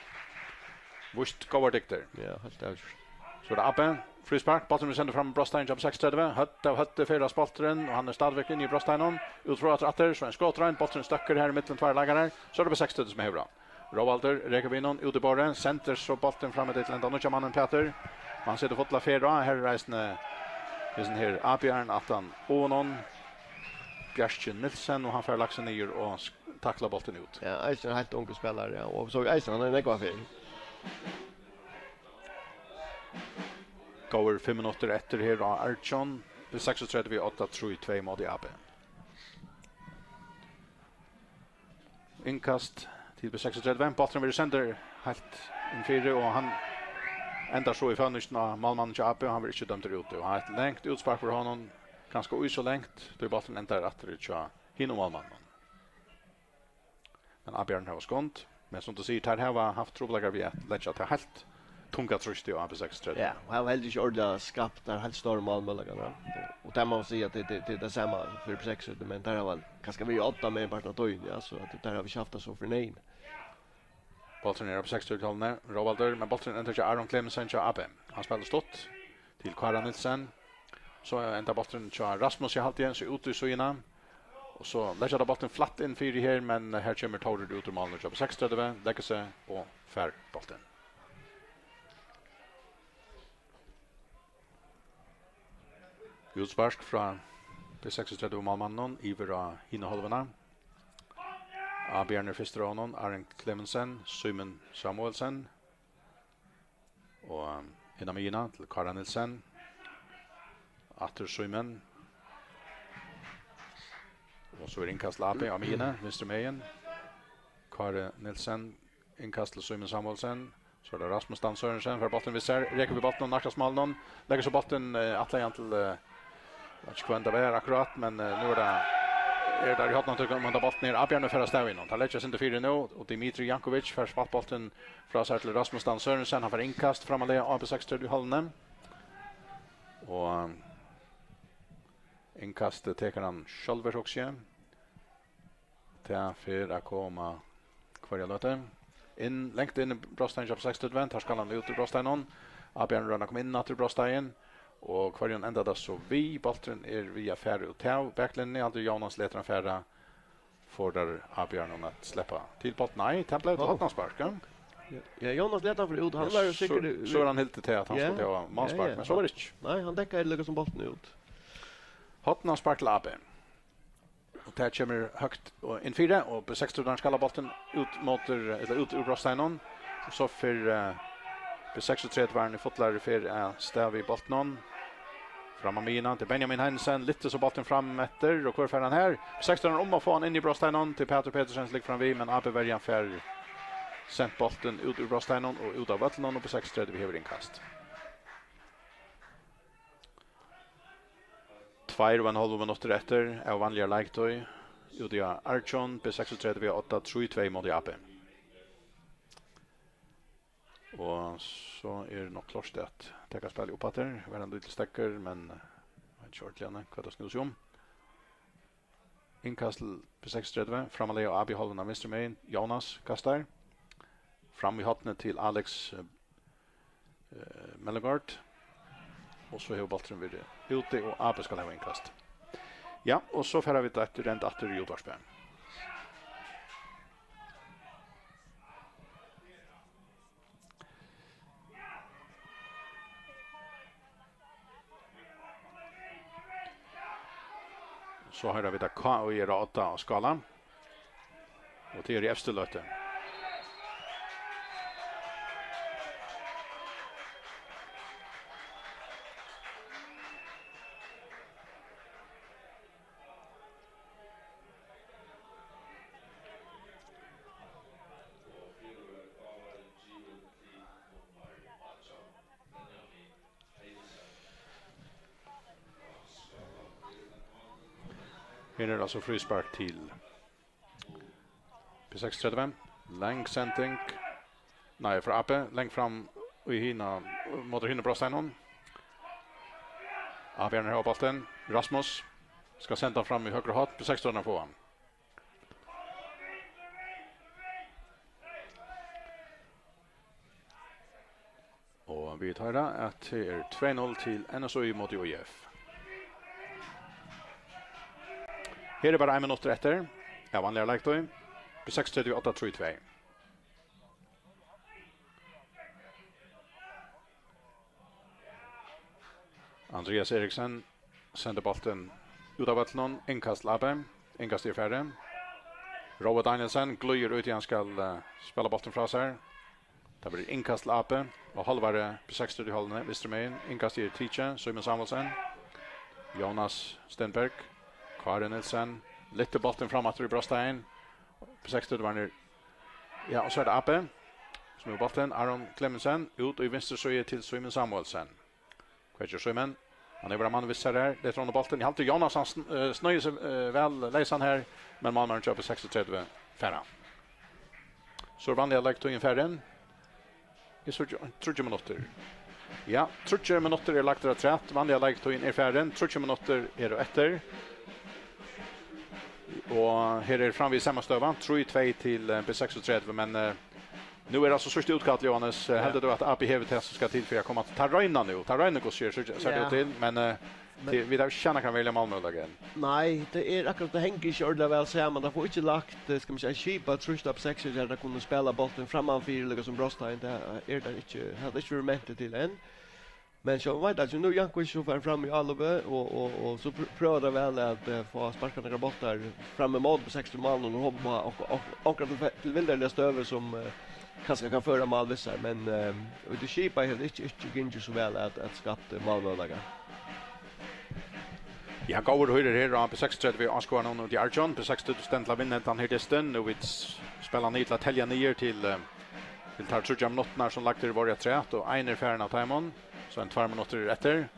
víst góðar dygdir. Ja, heilt avgjørt. So er tað Abbe. Fríspark. Bólturin verður sendur fram í brotsteigin hjá B seksogtretivu. Høvd av høvdi ferðast bólturin, og hann er stadigvekk inni í brotsteiginum. Út frá aftur, aftur, so ein skotrein. Bólturin støkkur her í millum tveir leikarar. So er tað B seksogtretivu sum hevur hann. Róaldur rekur við honum, út í borðið. Sendir so bóltin fram til henda nýggja mannin, Pætur. Og hann setur fulla ferð á. Her er eisini, hesin her, avbjóðarin, aftan á honum. Bjarki Nielsen, og hann fær lagt seg niður og sk-, takla bóltin út. Ja, eisini ein heilt ungur spælari, ja. Og so eisini, hann er nógva ferð. Góðir fimm minuttir eftir her á Arjun. B seksogtretivu, átta trý tvey móti Abbe. Innkast til B seksogtretivu. Bólturin verður sendur heilt inn fyri, og hann endar so í føvninginum á málmannin hjá Abbe, og hann verður ikki dømdur úti. Og eitt langt útspark fyri honum, kanska í so langt, tí bólturin endar aftur hjá hinum málmanninum. Men avbjóðarin hevur skund. Men sum tú sigur, teir hava havt trupulleikar við at leggja tað heilt tunga trýstið á B seksogtretivu. Ja, og hava heldur ikki ordiliga skapt teir heilt stóru málmøguleikarnar. Og tað má man siga at tað, tað, tað er tað sama fyri B seksogtretivu, men teir hava kanska verið í odda meginpartin av tíðini, ja, so at teir hava ikki havt tað so fyri neyðini. Bólturin er á B seksogtretivu-hálvuni, Róaldur, men bólturin endar hjá Aron Clemensen hjá Abbe. Hann spælir stutt til Kára Nielsen. So endar bólturin hjá Rasmus í hálvdeild, so út í síðuna. Og so leggja teir bóltin flatt inn fyri her, men her kemur Tórður út úr málinum hjá B seksogtretivu, leggur seg og fær bóltin. Útspark frá B seksogtretivu málmanninum yvir á hina hálvuna. Avbjóðarin er fyrstur á honum, Aron Clemensen, Símun Samuelsen. Og inn á miðjuna til Kára Nielsen. Aftur Símun. Og so er innkast til Abbe á miðjuni, vinstru megin. Kári Nielsen, innkast til Símun Samuelsen. So er tað Rasmus Dan Sørensen, fær bóltin við sær, rekur við bóltin og nærkast málinum. Leggur so bóltin, eh, ætlaði hann til, eh, Veit ikki, hvønn tað var akkurát, men, eh, nú er tað, er tað í hornanum, um henda bóltin er avbjóðandi fyri Stavanger. Tað leggja seg fyri nú, og Dimitri Jankovic fær spælt bóltin frá sær til Rasmus Dan Sørensen. Hann fær innkast frammarliga á B seksogtretivu-hálvuni. Og, um, innkastið tekur hann sjálvur, hugsi eg. Tað fer at koma hvørja løtu. Inn, langt inn í brotsteigin hjá B seksogtretivu, har skal hann út úr brotsteiginum. Avbjóðarin roynir at koma inn aftur í brotsteigin. Og hvørjum endar tað so við? Bólturin er við at fara út av baklinjuni. Haldi Jónas letur hann fara. Fordrar avbjóðaran at sleppa til bólt. Nei, tað bleiv til Ó. Hornaspark, ja. Ja, ja, Jónas letur hann fara út. Hann Ja, var jo so, sikkert so er hann hildin til at hann Ja. skuldi hava Ja, málspark, ja. men so var tað ikki. Nei, hann dekkaði líka sum bóltin út. Hornaspark til Abbe. Og tað kemur høgt og inn fyri, og B seksogtretivu skal hava bóltin út móti, ella út úr brotsteiginum. Og so fer, eh, B seksogtretivu í fullari ferð av stað við bóltinum. Fram á miðjuna til Benjamin Heinesen, lyftir so bóltin fram eftir, og hvør fær hann her? B seksogtretivu um at fáa hann inn í brotsteiginum til Pætur Petersen, sum liggur fram við, men Abbe-verjan fær sent bóltin út úr brotsteiginum og út av vøllinum, og B seksogtretivu hevur innkast. Tveir og ein hálvur minuttur eftir av vanligari leiktíð. Úti á Arjun, B seksogtretivu, átta trý tvey móti Abbe. Og so er nokk klárt at taka spælið upp aftur. Var ein lítil steðgur, men, eh, veit ikki ordiliga, hvat tað snýr seg um. Innkast til B seksogtretivu, frammarliga á Abbe-hálvuna vinstru megin, Jónas kastar. Fram í hornið til Alex, eh, eh, Mellegård. Og so hevur bólturin verið úti, og Abbe skal hava innkast. Ja, og so fara vit aftur, rent aftur í útvarpið. So hoyra vit, at K Í er á odda á Skála. Og tað er í evstu løtu. Her er altso fríspark til B seksogtretivu. Lang sending. Nei, frá Abbe. Langt fram í hina, móti hinum brotsteiginum. Abbe er her á bóltin. Rasmus skal senda hann fram í høgra horn. B seksogtretivu fáa hann. Og vit hoyra, at tað er tvey null til N S Í móti Í F. Her er bara ein minuttur eftir. Ja, vanliga leiktíð. B seksogtretivu átta trý tvey. Andreas Eriksen sendir bóltin út av vøllinum. Innkast til A B. Innkast er farið. Rói Danielsen glíður út í, hann skal, eh, spæla bóltin frá sær. Tað verður innkast til A B á hálvari B seksogtretivu hálvuni, vinstru megin. Innkast er tikið, Símun Samuelsen. Jonas Stenberg. Kári Nielsen. Lyftir bóltin fram aftur í brotsteigin. B seksogtretivu varnir. Ja, og so er tað A B sum hevur bóltin. Aron Clemmensen út í vinstru síðu til Símun Samuelsen. Hvat ger Símun? Hann hevur ein mann við sær her. Lyftir hann bóltin. Eg haldi Jonas, hann sn-, eh, snøgir seg, eh, væl leysan her, men málmaðurin hjá B seksogtretivu fær hann. So er vanliga leiktíðin farin. Eg síggi tríggjar minuttir. Ja, tríggjar minuttir eru lagdar afturat. Vanliga leiktíðin er farin. Tríggjar minuttir eru eftir. Og her er framvegis sama støða. Trý tvey til, eh, B seksogtretivu, men, eh, nú er altso síðsta útkall, Jóhannes. Eh, Ja. Heldur tú at A B hevur tað sum skal til fyri at koma til? Teir royna nú. Teir royna, hvussu sær, sær, sær tað Ja. út til, men, eh, Men tað, vit hava ikki sæð nakran veruligan málmøguleika enn. Nei, tað er akkurát, tað hongur ikki ordiliga væl saman. Tað fær ikki lagt, eh, skal man siga, skipað trýst av seks, har tað kunnu spæla bóltin frammanfyri, líka sum brotsteigin. Tað er tað ikki, hevur tað ikki verið ment til enn. Men so veit eg ikki, nú er Jankovic so farin fram í álopið, og, og, og so pr-, prøvar tað væl at, eh, fáa sparkað nakrar bóltar fram ímóti B seksogtretivu málunum og hopa á ok-, ok-, onkra tilfe-, tilvildarliga støðu sum, eh, kanska kann føra mál við sær, men, eh, og tað skipað hevur ikki, ikki gingið so væl at, at skapt, eh, málmøguleika. Ja, góðir hýrir her á B seksogtretivu áskoðarunum úti í Argentini. B seksogtretivu stendur til at vinna hendan her dystin. Nú vit s-, spæla niður til at telja niður til, eh, til teir tríggjar minuttirnar sum lagdir vóru afturat, og ein er farin av teimum, so enn tveir minuttir eru eftir.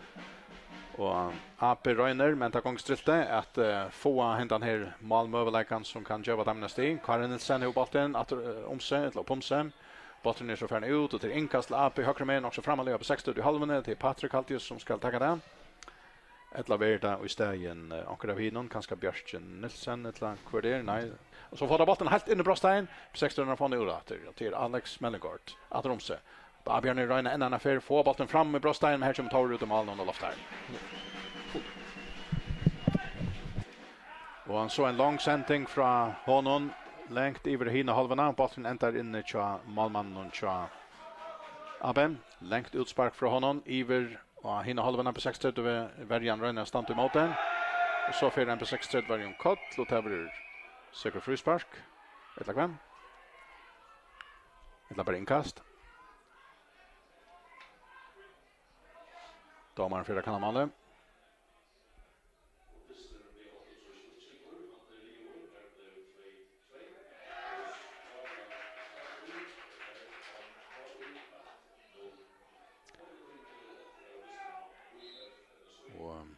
Og A B roynir, men tað gongur striltið at, eh, fáa hendan her málmøguleikan sum kann geva teimum eitt stig. Kári Nielsen hevur bóltin aftur, eh, um seg, ella upp um seg. Bólturin er so farin út, og tað er innkast til A B høgru megin, nokk so framarliga á B seksogtretivu hálvuni. Tað er Patrik Haldius sum skal taka tað. Ella verður tað í staðin, eh, onkur av hinum, kanska Bjarki Nielsen, ella hvør tað er? Nei. Og so fær hann bóltin heilt inn í brotsteigin, B seksogtretivu fær hann út aftur, og tað er Alex Mellengård, aftur um seg. Ábjørn roynir enn eina ferð, fáa bóltin fram í brotsteigin, men her kemur Tóri út í málið og loftar. Og so ein long sending frá honum, langt yvir hina hálvuna, bólturin endar inni hjá málmanninum hjá A B. Langt útspark frá honum, yvir á hina hálvuna, B seksogtretivu verjan roynir at standa ímóti. Og so fer ein B seksogtretivu verji um koll, og tað verður sikkurt fríspark. Ella hvat? Ella bara innkast. Dómarin fer at kanna málið. Og, um,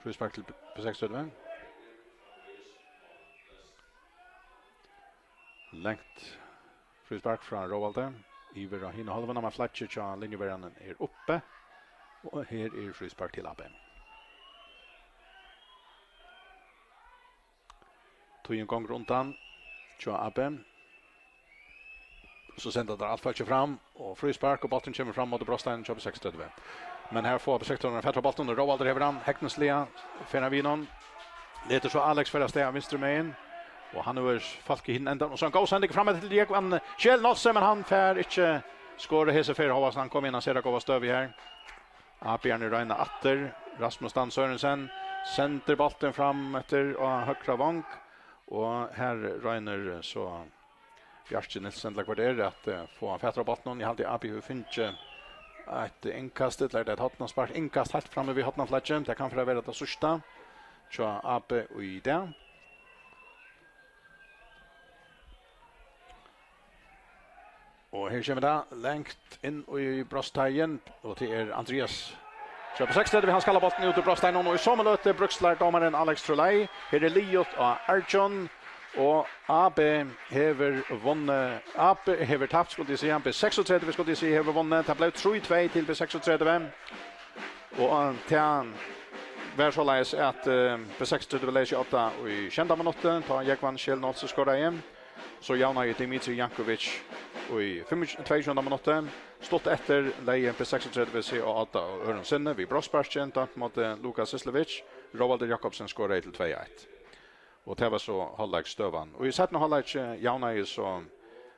fríspark til B seksogtretivu. Langt fríspark frá Róaldi. Yvir á hina hálvuna, men flaggið hjá linjuverjanum er uppi. Og her er fríspark til A B. Tíðin gongur undan hjá A B. So senda teir alt fólkið fram, og fríspark, og bólturin kemur fram móti brotsteininum hjá B seksogtretivu. Men her fáa B seksogtretivu fatur á bóltin, og Róaldur hevur hann, hegnisliga, fer hann við honum. Letur so Alex fara av stað vinstru megin, og hann hevur fólk í hinum endanum, og so ein góð sending fram til Jógvan Kjell Nolse, men hann fær ikki skorað hesa ferð, hóast hann kom inn á sera góða støðu her. A B-arnir royna aftur. Rasmus Dan Sørensen sendir bóltin fram eftir á høgra vong, og her roynir so Bjarki Nielsen, ella hvat er, at, eh, fáa fatur á bóltinum. Eg haldi, A B hevur fingið eitt innkast, ella er tað eitt hornaspark? Innkast heilt frammi við hornaflagið. Tað kann fara at vera tað síðsta hjá A B í dag. Og her kemur tað langt inn í brotsteigin, og tað er Andreas. Kjøper seks, hann skal ha bóltin út úr brotsteiginum, og í somu løtu bríkslar dómarin Alex Trulai. Her er liðugt á Arjun, og A B hevur vunnið, A B hevur tapt, skuldi eg siga, B seksogtretivu, skuldi eg siga, hevur vunnið. Tað bleiv trý tvey til B seksogtretivu. Og, eh, tað var soleiðis at, eh, B seksogtretivu legði seg á odda í sjeynda minutti, tá Jógvan Scheel Nolse skoraði. So javnaði Dimitri Jankovic í fimm, tveyogtjúgunda minutti. Stutt eftir legði B seksogtretivu seg á odda av øðrum sinni við brotssparki, dømt móti Lukas Syslevic. Róaldur Jakobsen skoraði til tvey eitt. Og tað var so hálvleiksstøðan. Og í seinna hálvleiki javnaði so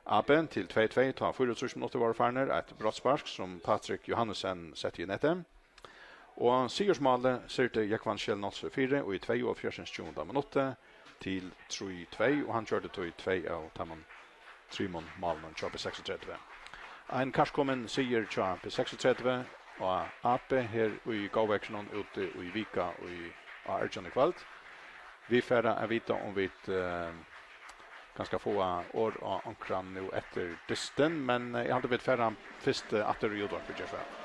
A B til tvey tvey, tá fýraogtrýss minuttir vóru farnir. Eitt brotsspark, sum Patrik Johannesen setti í netið. Og sigursmálið syrti Jógvan Schell Nolsøe fyri í tveyogfjerðsins tjúgunda minutti til trý tvey, og hann gjørdi tí tvey av teimum trimum málunum hjá B seksogtretivu. Ein kærkomin sigur hjá B seksogtretivu og A B her í góðveðrinum úti í Vika í, á Argjum í kvøld. Vit fara at vita, um vit, eh, kanska fáa orð á onkran nú eftir dystin, men, eh, eg haldi, vit fara fyrst, eh, aftur í útvarpið, ger so væl.